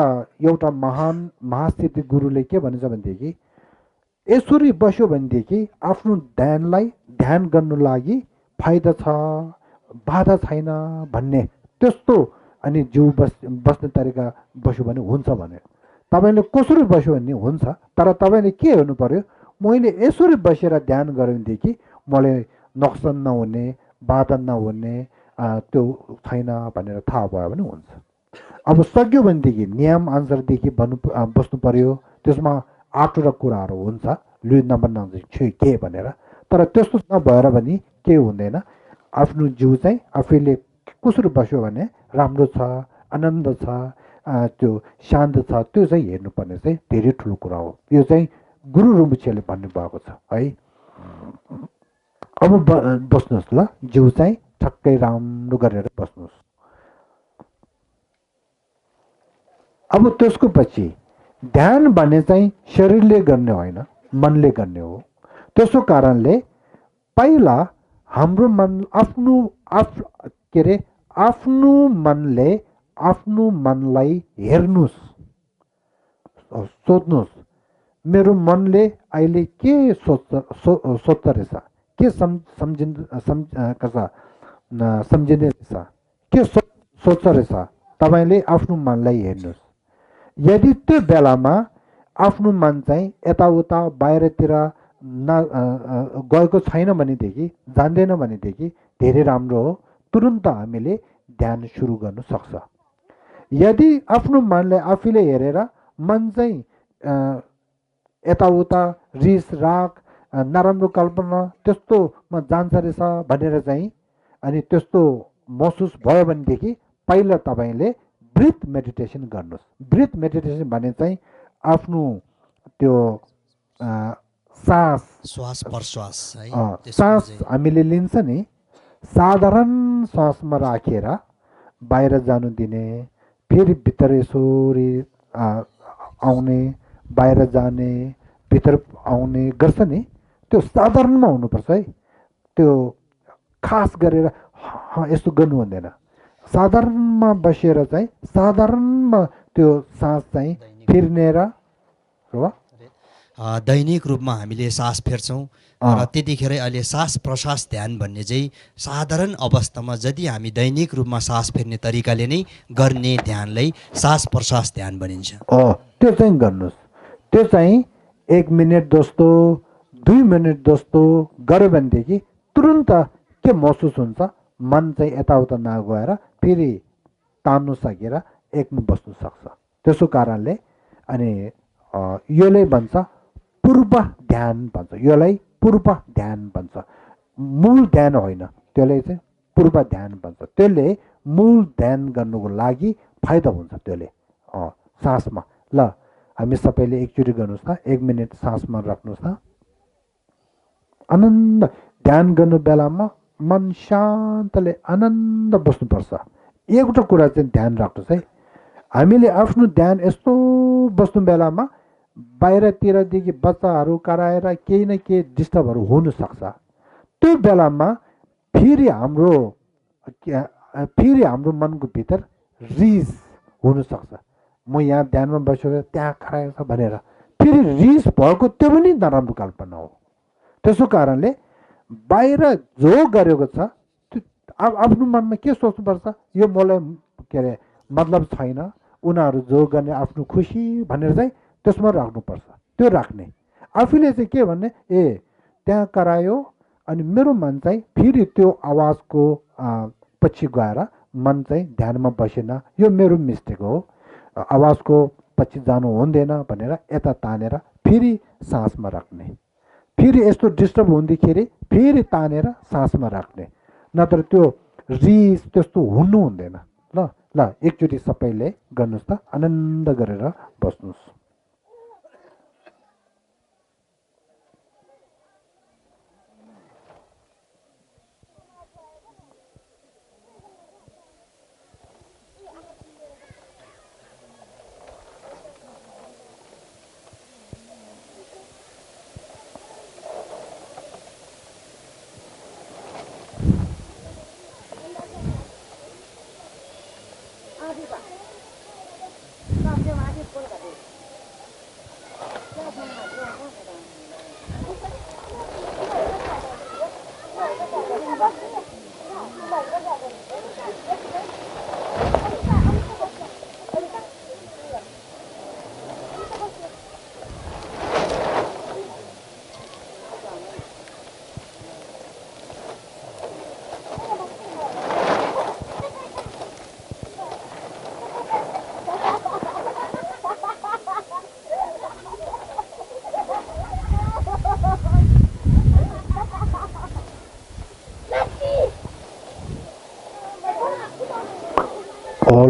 [SPEAKER 1] एउटा महासिद्धि गुरुले के भन्छ भनेदेखि यसरी बस्यो भनेदेखि आफ्नो ध्यान गर्नु लागि फाइदा छ, बाधा छैन भन्ने त्यस्तो अनि जिउ बस्ने तरिका बस्यो भने हुन्छ भने। तपाईँले कसरी बस्यो भने हुन्छ, तर तपाईँले के हेर्नु पर्यो, मैले यसरी बसेर ध्यान गरेँ भनेदेखि मलाई नोक्सान नहुने, बाधा नहुने त्यो छैन भनेर थाहा भयो भने हुन्छ। अब सक्यो भनेदेखि नियम अनुसारदेखि बस्नु पर्यो। त्यसमा 8वटा कुराहरू हुन्छ, लु नम्बर 9 के भनेर। तर त्यस्तो नभएर पनि केही हुँदैन। आफ्नो जिउ चाहिँ आफैले कसरी बस्यो भने राम्रो छ, आनन्द छ, त्यो शान्त छ, त्यो चाहिँ हेर्नुपर्ने चाहिँ धेरै ठुलो कुरा हो। यो चाहिँ गुरु रुम्बुछेले भन्नुभएको छ है। अब बस्नुहोस् ल, जिउ चाहिँ ठक्कै राम्रो गरेर बस्नुहोस्। अब त्यसको पछि ध्यान भन्ने चाहिँ शरीरले गर्ने होइन, मनले गर्ने हो। त्यसो कारणले पहिला हाम्रो मन आफ्नो मनले आफ्नो मनलाई हेर्नुहोस्, सोध्नुहोस् मेरो मनले अहिले के सोच्छ रहेछ, के सम्झिने रहेछ, के सोच्छ रहेछ। तपाईँले आफ्नो मनलाई हेर्नुहोस्। यदि त्यो बेलामा आफ्नो मन चाहिँ यताउता बाहिरतिर गएको छैन भनेदेखि, जान्दैन भनेदेखि धेरै राम्रो हो। तुरुन्त हामीले ध्यान सुरु गर्नु सक्छ। यदि आफ्नो मनलाई आफैले हेरेर मन चाहिँ यताउता रिस राग नराम्रो कल्पना त्यस्तोमा जान्छ रहेछ भनेर चाहिँ अनि त्यस्तो महसुस भयो भनेदेखि पहिला तपाईँले ब्रिथ मेडिटेसन गर्नुहोस्। ब्रिथ मेडिटेसन भने चाहिँ आफ्नो त्यो सास
[SPEAKER 2] श्वास प्रश्वास है
[SPEAKER 1] सास हामीले लिन्छ नि, साधारण सासमा राखेर बाहिर जानु दिने, फेरि भित्र यसरी आउने बाहिर जाने भित्र आउने गर्छ नि, त्यो साधारणमा हुनुपर्छ है। त्यो खास गरेर यस्तो गर्नु हुँदैन। साधारणमा बसेर चाहिँ साधारणमा त्यो सास चाहिँ फिर्ने र
[SPEAKER 2] दैनिक रूपमा हामीले सास फेर्छौँ र त्यतिखेर अहिले सास प्रश्वास ध्यान भन्ने चाहिँ साधारण अवस्थामा यदि हामी दैनिक रूपमा सास फेर्ने तरिकाले नै गर्ने ध्यानलाई सास प्रश्वास ध्यान भनिन्छ।
[SPEAKER 1] त्यो चाहिँ गर्नुहोस्। त्यो चाहिँ 1 मिनट जस्तो 2 मिनट जस्तो गर्यो भनेदेखि तुरुन्त के महसुस हुन्छ, मन चाहिँ यताउता नगएर फेरि तान्नु सकेर एकमा बस्नु सक्छ। त्यसो कारणले अनि यसले भन्छ पूर्व ध्यान भन्छ, यसलाई पूर्व ध्यान भन्छ, मूल ध्यान होइन, त्यसले चाहिँ पूर्व ध्यान भन्छ। त्यसले मूल ध्यान गर्नुको लागि फाइदा हुन्छ त्यसले सासमा। ल हामी सबैले एकचोटि गर्नुहोस् न, 1 मिनट सासमा राख्नुहोस् न। आनन्द ध्यान गर्नु बेलामा मन शान्तले आनन्द बस्नुपर्छ। एउटा कुरा चाहिँ ध्यान राख्नुहोस् है, हामीले आफ्नो ध्यान यस्तो बस्नु बेलामा बाहिरतिरदेखि बच्चाहरू कराएर केही न केही डिस्टर्बहरू हुनसक्छ। त्यो बेलामा फेरि हाम्रो मनको भित्र रिस हुनसक्छ। म यहाँ ध्यानमा बसेर त्यहाँ कराएछ भनेर फेरि रिस भएको त्यो पनि नराम्रो कल्पना हो। त्यसो कारणले बाहिर जो गरेको छ आफ्नो मनमा के सोच्नुपर्छ, यो मलाई के अरे मतलब छैन, उनीहरू जो गर्ने आफ्नो खुसी भनेर चाहिँ त्यसमा राख्नुपर्छ। त्यो राख्ने आफूले चाहिँ के भन्ने, ए त्यहाँ करायो अनि मेरो मन चाहिँ फेरि त्यो आवाजको पछि गएर मन चाहिँ ध्यानमा बसेन, यो मेरो मिस्टेक हो, आवाजको पछि जानु हुँदैन भनेर यता तानेर फेरि सासमा राख्ने। फेरि यस्तो डिस्टर्ब हुँदाखेरि फेरि तानेर सासमा राख्ने, नत्र त्यो रिस त्यस्तो हुनु हुँदैन। ल ल एकचोटि सबैले गर्नुहोस् त, आनन्द गरेर बस्नुहोस्।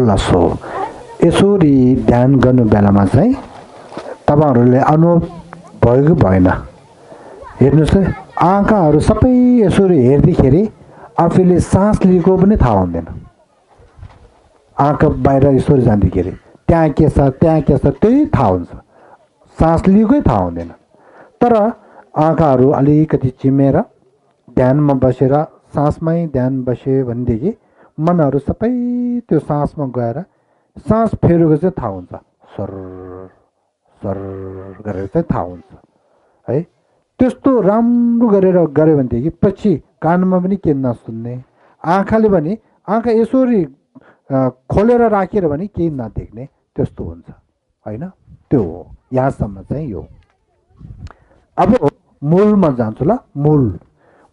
[SPEAKER 1] लसो यसरी ध्यान गर्नु बेलामा चाहिँ तपाईँहरूले अनुभव भयो कि भएन, हेर्नुहोस् है, आँखाहरू सबै यसरी हेर्दाखेरि आफूले सास लिएको पनि थाहा हुँदैन। आँखा बाहिर यसरी जाँदाखेरि त्यहाँ के छ त्यहाँ के छ त्यही थाहा हुन्छ, सास लिएकै थाहा हुँदैन। तर आँखाहरू अलिकति चिमेर ध्यानमा बसेर सासमै ध्यान बस्यो भनेदेखि मनहरू सबै त्यो सासमा गएर सास फेरेको चाहिँ थाहा हुन्छ, सर सर गरेर चाहिँ थाहा हुन्छ है। त्यस्तो राम्रो गरेर गऱ्यो भनेदेखि पछि कानमा पनि के नसुन्ने, आँखाले पनि आँखा यसरी खोलेर राखेर भने केही नदेख्ने, त्यस्तो हुन्छ होइन। त्यो हो, यहाँसम्म चाहिँ यो। अब मूलमा जान्छु ल,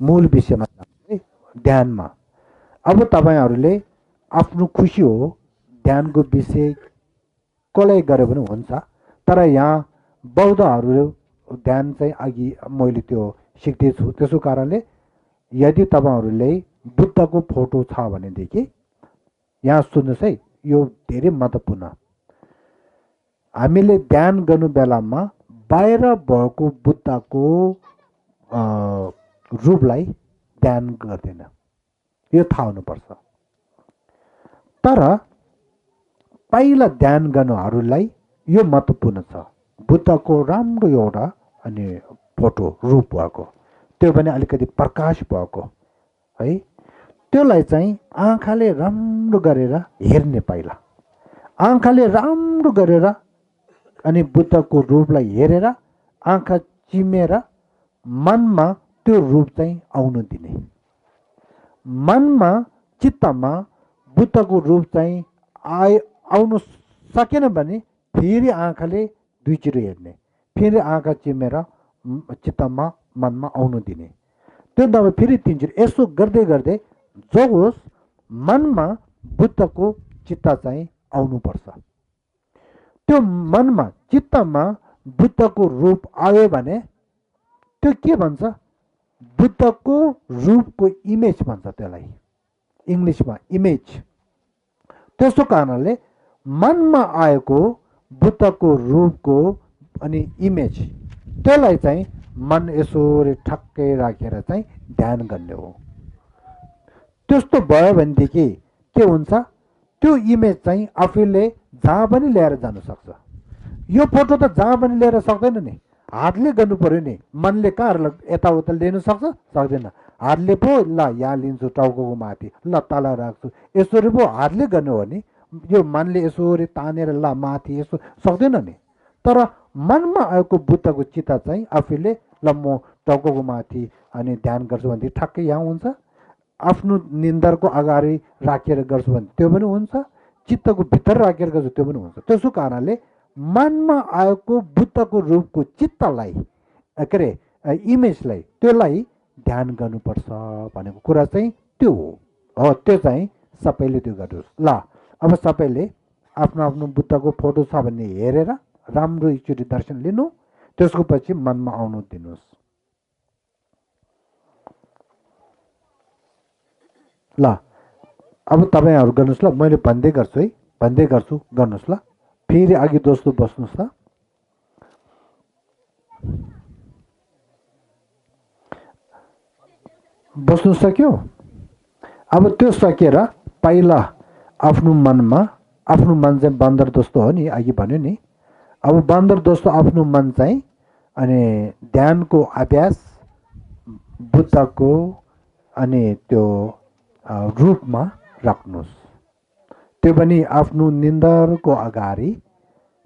[SPEAKER 1] मूल विषयमा जान्छु है, ध्यानमा। अब तपाईँहरूले आफ्नो खुसी हो ध्यानको विषय कसलाई गरे पनि हुन्छ, तर यहाँ बौद्धहरू ध्यान चाहिँ अघि मैले त्यो सिक्दैछु। त्यसो कारणले यदि तपाईँहरूले बुद्धको फोटो छ भनेदेखि यहाँ सुन्नुहोस् है, यो धेरै महत्त्वपूर्ण। हामीले ध्यान गर्नु बेलामा बाहिर भएको बुद्धको रूपलाई ध्यान गर्दैन, यो थाहा हुनुपर्छ। तर पहिला ध्यान गर्नेहरूलाई यो महत्त्वपूर्ण छ, बुद्धको राम्रो एउटा अनि फोटो रूप भएको, त्यो पनि अलिकति प्रकाश भएको है, त्यसलाई चाहिँ आँखाले राम्रो गरेर हेर्ने। पहिला आँखाले राम्रो गरेर अनि बुद्धको रूपलाई हेरेर आँखा चिमेर मनमा त्यो रूप चाहिँ आउनु दिने। मनमा चित्तमा बुद्धको रूप चाहिँ आउनु सकेन भने फेरि आँखाले दुईचोटि हेर्ने, फेरि आँखा चिमेर चित्तमा मनमा आउनु दिने। त्यो दबाई फेरि तिनचोटि यसो गर्दै गर्दै जो होस् मनमा बुद्धको चित्त चाहिँ आउनुपर्छ। त्यो मनमा चित्तमा बुद्धको रूप आयो भने त्यो के भन्छ, बुद्धको रूपको इमेज भन्छ त्यसलाई इङ्ग्लिसमा, इमेज। त्यसो कारणले मनमा आएको बुद्धको रूपको अनि इमेज, त्यसलाई चाहिँ मन यसरी ठक्कै राखेर चाहिँ ध्यान गर्ने हो। त्यस्तो भयो भनेदेखि के हुन्छ, त्यो इमेज चाहिँ आफूले जहाँ पनि लिएर जान सक्छ। यो फोटो त जहाँ पनि लिएर सक्दैन नि, हातले गर्नु पर्यो नि। मनले कहाँ यताउता लिनु सक्छ, सक्दैन। हातले पो ल यहाँ लिन्छु टाउको माथि, ल तल राख्छु, यसरी पो हातले गर्नु हो नि। यो मनले यसरी तानेर ल माथि यसो सक्दैन नि। तर मनमा आएको बुद्धको चित्त चाहिँ आफूले ल म टाउको माथि अनि ध्यान गर्छु भनेदेखि ठक्कै यहाँ हुन्छ। आफ्नो निन्द्राको अगाडि राखेर गर्छु भने त्यो पनि हुन्छ, चित्तको भित्र राखेर गर्छु त्यो पनि हुन्छ। त्यसो कारणले मनमा आएको बुद्धको रूपको चित्तलाई के अरे इमेजलाई, त्यसलाई ध्यान गर्नुपर्छ भनेको कुरा चाहिँ त्यो हो। त्यो चाहिँ सबैले त्यो गर्नुहोस्। ल अब सबैले आफ्नो आफ्नो बुद्धको फोटो छ भने हेरेर राम्रो एकचोटि दर्शन लिनु, त्यसको पछि मनमा आउनु दिनुहोस्। ल अब तपाईँहरू गर्नुहोस् ल, मैले भन्दै गर्छु है, भन्दै गर्छु गर्नुहोस् ल। फेरि अघि दोस्रो बस्नुहोस् ल। बस्नु सक्यो? अब त्यो सकेर पहिला आफ्नो मनमा, आफ्नो मन चाहिँ बन्दर जस्तो हो नि, अघि भन्यो नि। अब बन्दर जस्तो आफ्नो मन चाहिँ अनि ध्यानको अभ्यास बुद्धको अनि त्यो रूपमा राख्नुहोस्। त्यो पनि आफ्नो निन्द्राको अगाडि,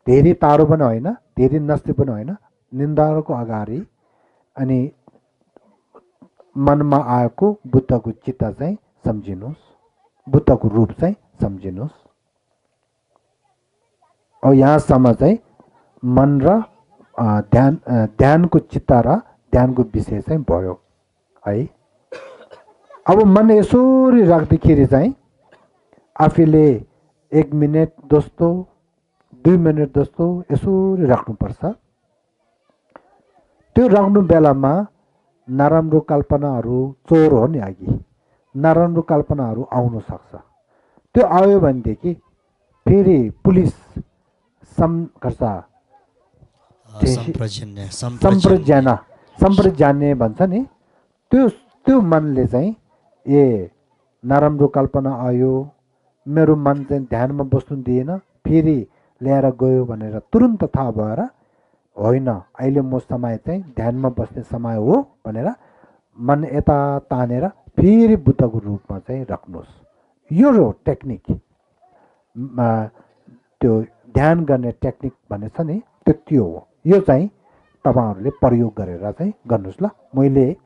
[SPEAKER 1] धेरै टाढो पनि होइन धेरै नजिक पनि होइन, निन्द्राको अगाडि अनि मनमा आएको बुद्धको चित्त चाहिँ सम्झिनुहोस्, बुद्धको रूप चाहिँ सम्झिनुहोस्। अब यहाँसम्म चाहिँ मन र ध्यानको चित्त र ध्यानको विषय चाहिँ भयो है। अब मन यसरी राख्दाखेरि चाहिँ आफूले 1 मिनट जस्तो 2 मिनट जस्तो यसरी राख्नुपर्छ। त्यो राख्नु बेलामा नराम्रो कल्पनाहरू, चोर हो नि अघि, नराम्रो कल्पनाहरू आउन सक्छ। त्यो आयो भनेदेखि फेरि पुलिस सम्प्रज्ञाने भन्छ नि, त्यो मनले चाहिँ ए नराम्रो कल्पना आयो, मेरो मन चाहिँ ध्यानमा बस्नु दिएन, फेरि ल्याएर गयो भनेर तुरुन्त थाहा भएर होइन अहिले म समय चाहिँ ध्यानमा बस्ने समय हो भनेर मन यता तानेर फेरि बुद्धको रूपमा चाहिँ राख्नुहोस्। यो टेक्निक, त्यो ध्यान गर्ने टेक्निक भने छ नि, त्यो हो। यो चाहिँ तपाईँहरूले प्रयोग गरेर चाहिँ गर्नुहोस् ल। मैले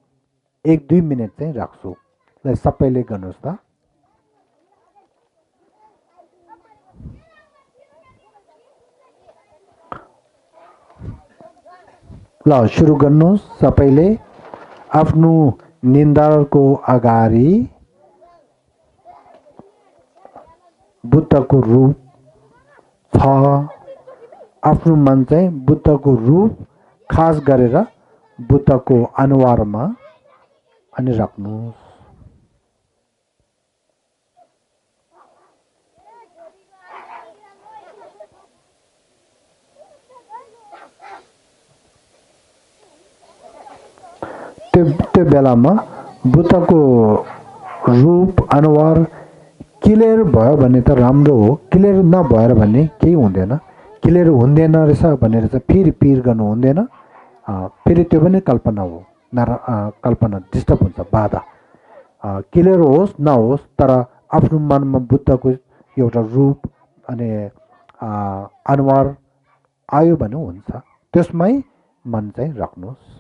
[SPEAKER 1] 1-2 मिनट चाहिँ राख्छु, ल सबैले गर्नुहोस् त। ल सुरु गर्नुहोस्। सबैले आफ्नो निन्द्राको अगाडि बुद्धको रूप छ। आफ्नो मन चाहिँ बुद्धको रूप खास गरेर बुद्धको अनुहारमा अनि राख्नुहोस्। त्यो बेलामा बुद्धको रूप अनुहार क्लियर भयो भने त राम्रो हो, क्लियर नभएर भने केही हुँदैन। क्लियर हुँदैन रहेछ भनेर चाहिँ फेरि पिर गर्नु हुँदैन। फेरि त्यो पनि कल्पना हो, कल्पना डिस्टर्ब हुन्छ, बाधा। क्लियर होस् नहोस् तर आफ्नो मनमा बुद्धको एउटा रूप अनि अनुहार आयो भने हुन्छ, त्यसमै मन चाहिँ राख्नुहोस्।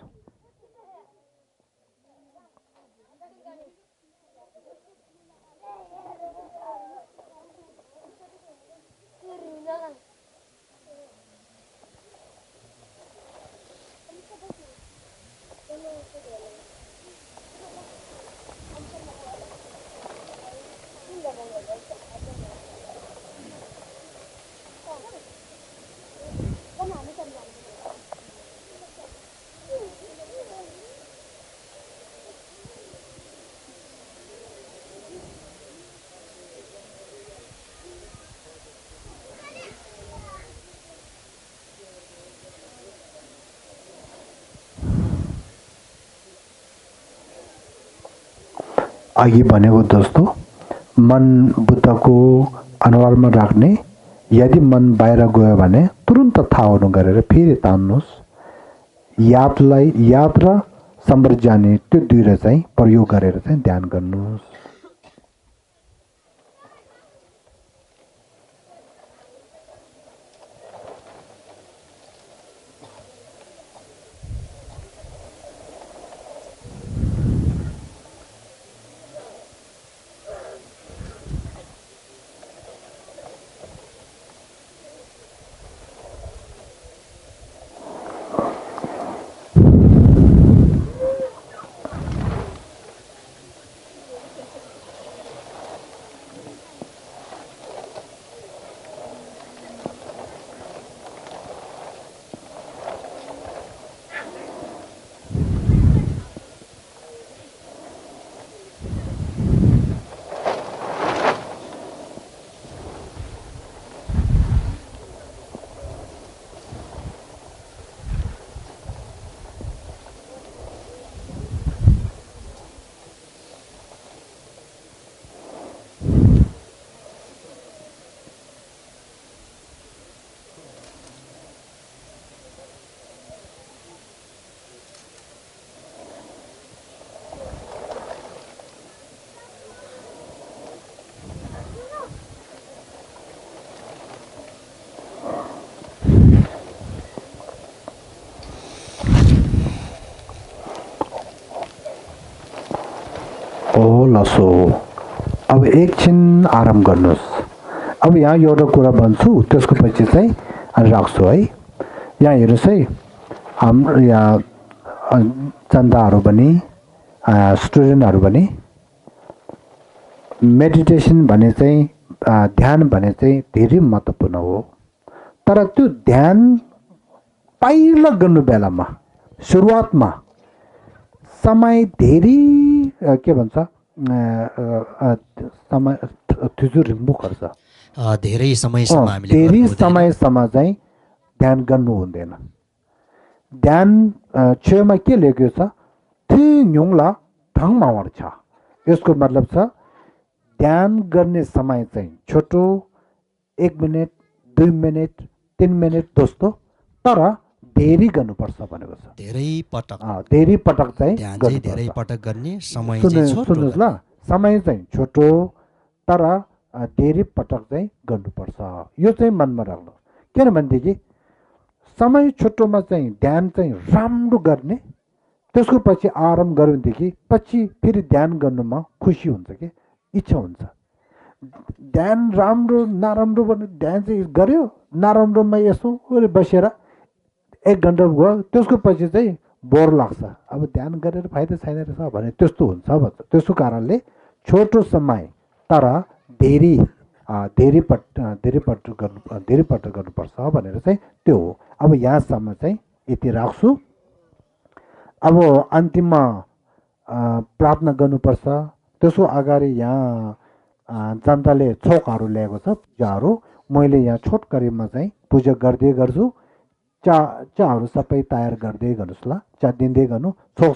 [SPEAKER 1] अघि भनेको जस्तो मन बुद्धको अनुहारमा राख्ने। यदि मन बाहिर गयो भने तुरुन्त थाहा हुनु गरेर फेरि तान्नुहोस्। याद र सम्झाने त्यो दुईवटा चाहिँ प्रयोग गरेर चाहिँ ध्यान गर्नुहोस्। लसो अब एकछिन आराम गर्नुहोस्। अब यहाँ एउटा कुरा भन्छु त्यसको पछि चाहिँ राख्छु है। यहाँ हेर्नुहोस् है, हाम्रो यहाँ जनताहरू पनि स्टुडेन्टहरू पनि मेडिटेसन भने चाहिँ ध्यान भने चाहिँ धेरै महत्त्वपूर्ण हो। तर त्यो ध्यान पहिला गर्नु बेलामा सुरुवातमा समय धेरै के भन्छ समय रिमुखहरू छ,
[SPEAKER 2] धेरै समयसम्म हामीले
[SPEAKER 1] धेरै समयसम्म चाहिँ ध्यान गर्नु हुँदैन। ध्यान छेउमा के लेखेको छ, थिङला ढङमावर छ। यसको मतलब छ ध्यान गर्ने समय चाहिँ छोटो, 1 मिनट 2 मिनट 3 मिनट जस्तो, तर धेरै गर्नुपर्छ भनेको छ। धेरै पटक चाहिँ
[SPEAKER 2] धेरै पटक गर्ने समय चाहिँ छोटो।
[SPEAKER 1] सुन्नुहोस् ल, समय चाहिँ छोटो तर धेरै पटक चाहिँ गर्नुपर्छ। यो चाहिँ मनमा राख्नु। किनभनेदेखि समय छोटोमा चाहिँ ध्यान चाहिँ राम्रो गर्ने, त्यसको पछि आराम गर्यो भनेदेखि पछि फेरि ध्यान गर्नुमा खुसी हुन्छ कि इच्छा हुन्छ। ध्यान राम्रो नराम्रो भने ध्यान चाहिँ गर्यो, नराम्रोमा यसो बसेर 1 घन्टा गयो, त्यसको पछि चाहिँ बोर लाग्छ, अब ध्यान गरेर फाइदा छैन रहेछ भने त्यस्तो हुन्छ भन्छ। त्यसको कारणले छोटो समय तर धेरै धेरै पटक गर्नुपर्छ भनेर चाहिँ त्यो हो। अब यहाँसम्म चाहिँ यति राख्छु। अब अन्तिममा प्रार्थना गर्नुपर्छ। त्यसो अगाडि यहाँ जनताले छोकहरू ल्याएको छ, पूजाहरू। मैले यहाँ छोटकरीमा चाहिँ पूजा गर्दै गर्छु। चाहरू सबै तयार गर्दै गर्नुहोस् ल, चा दिँदै गर्नु। छोक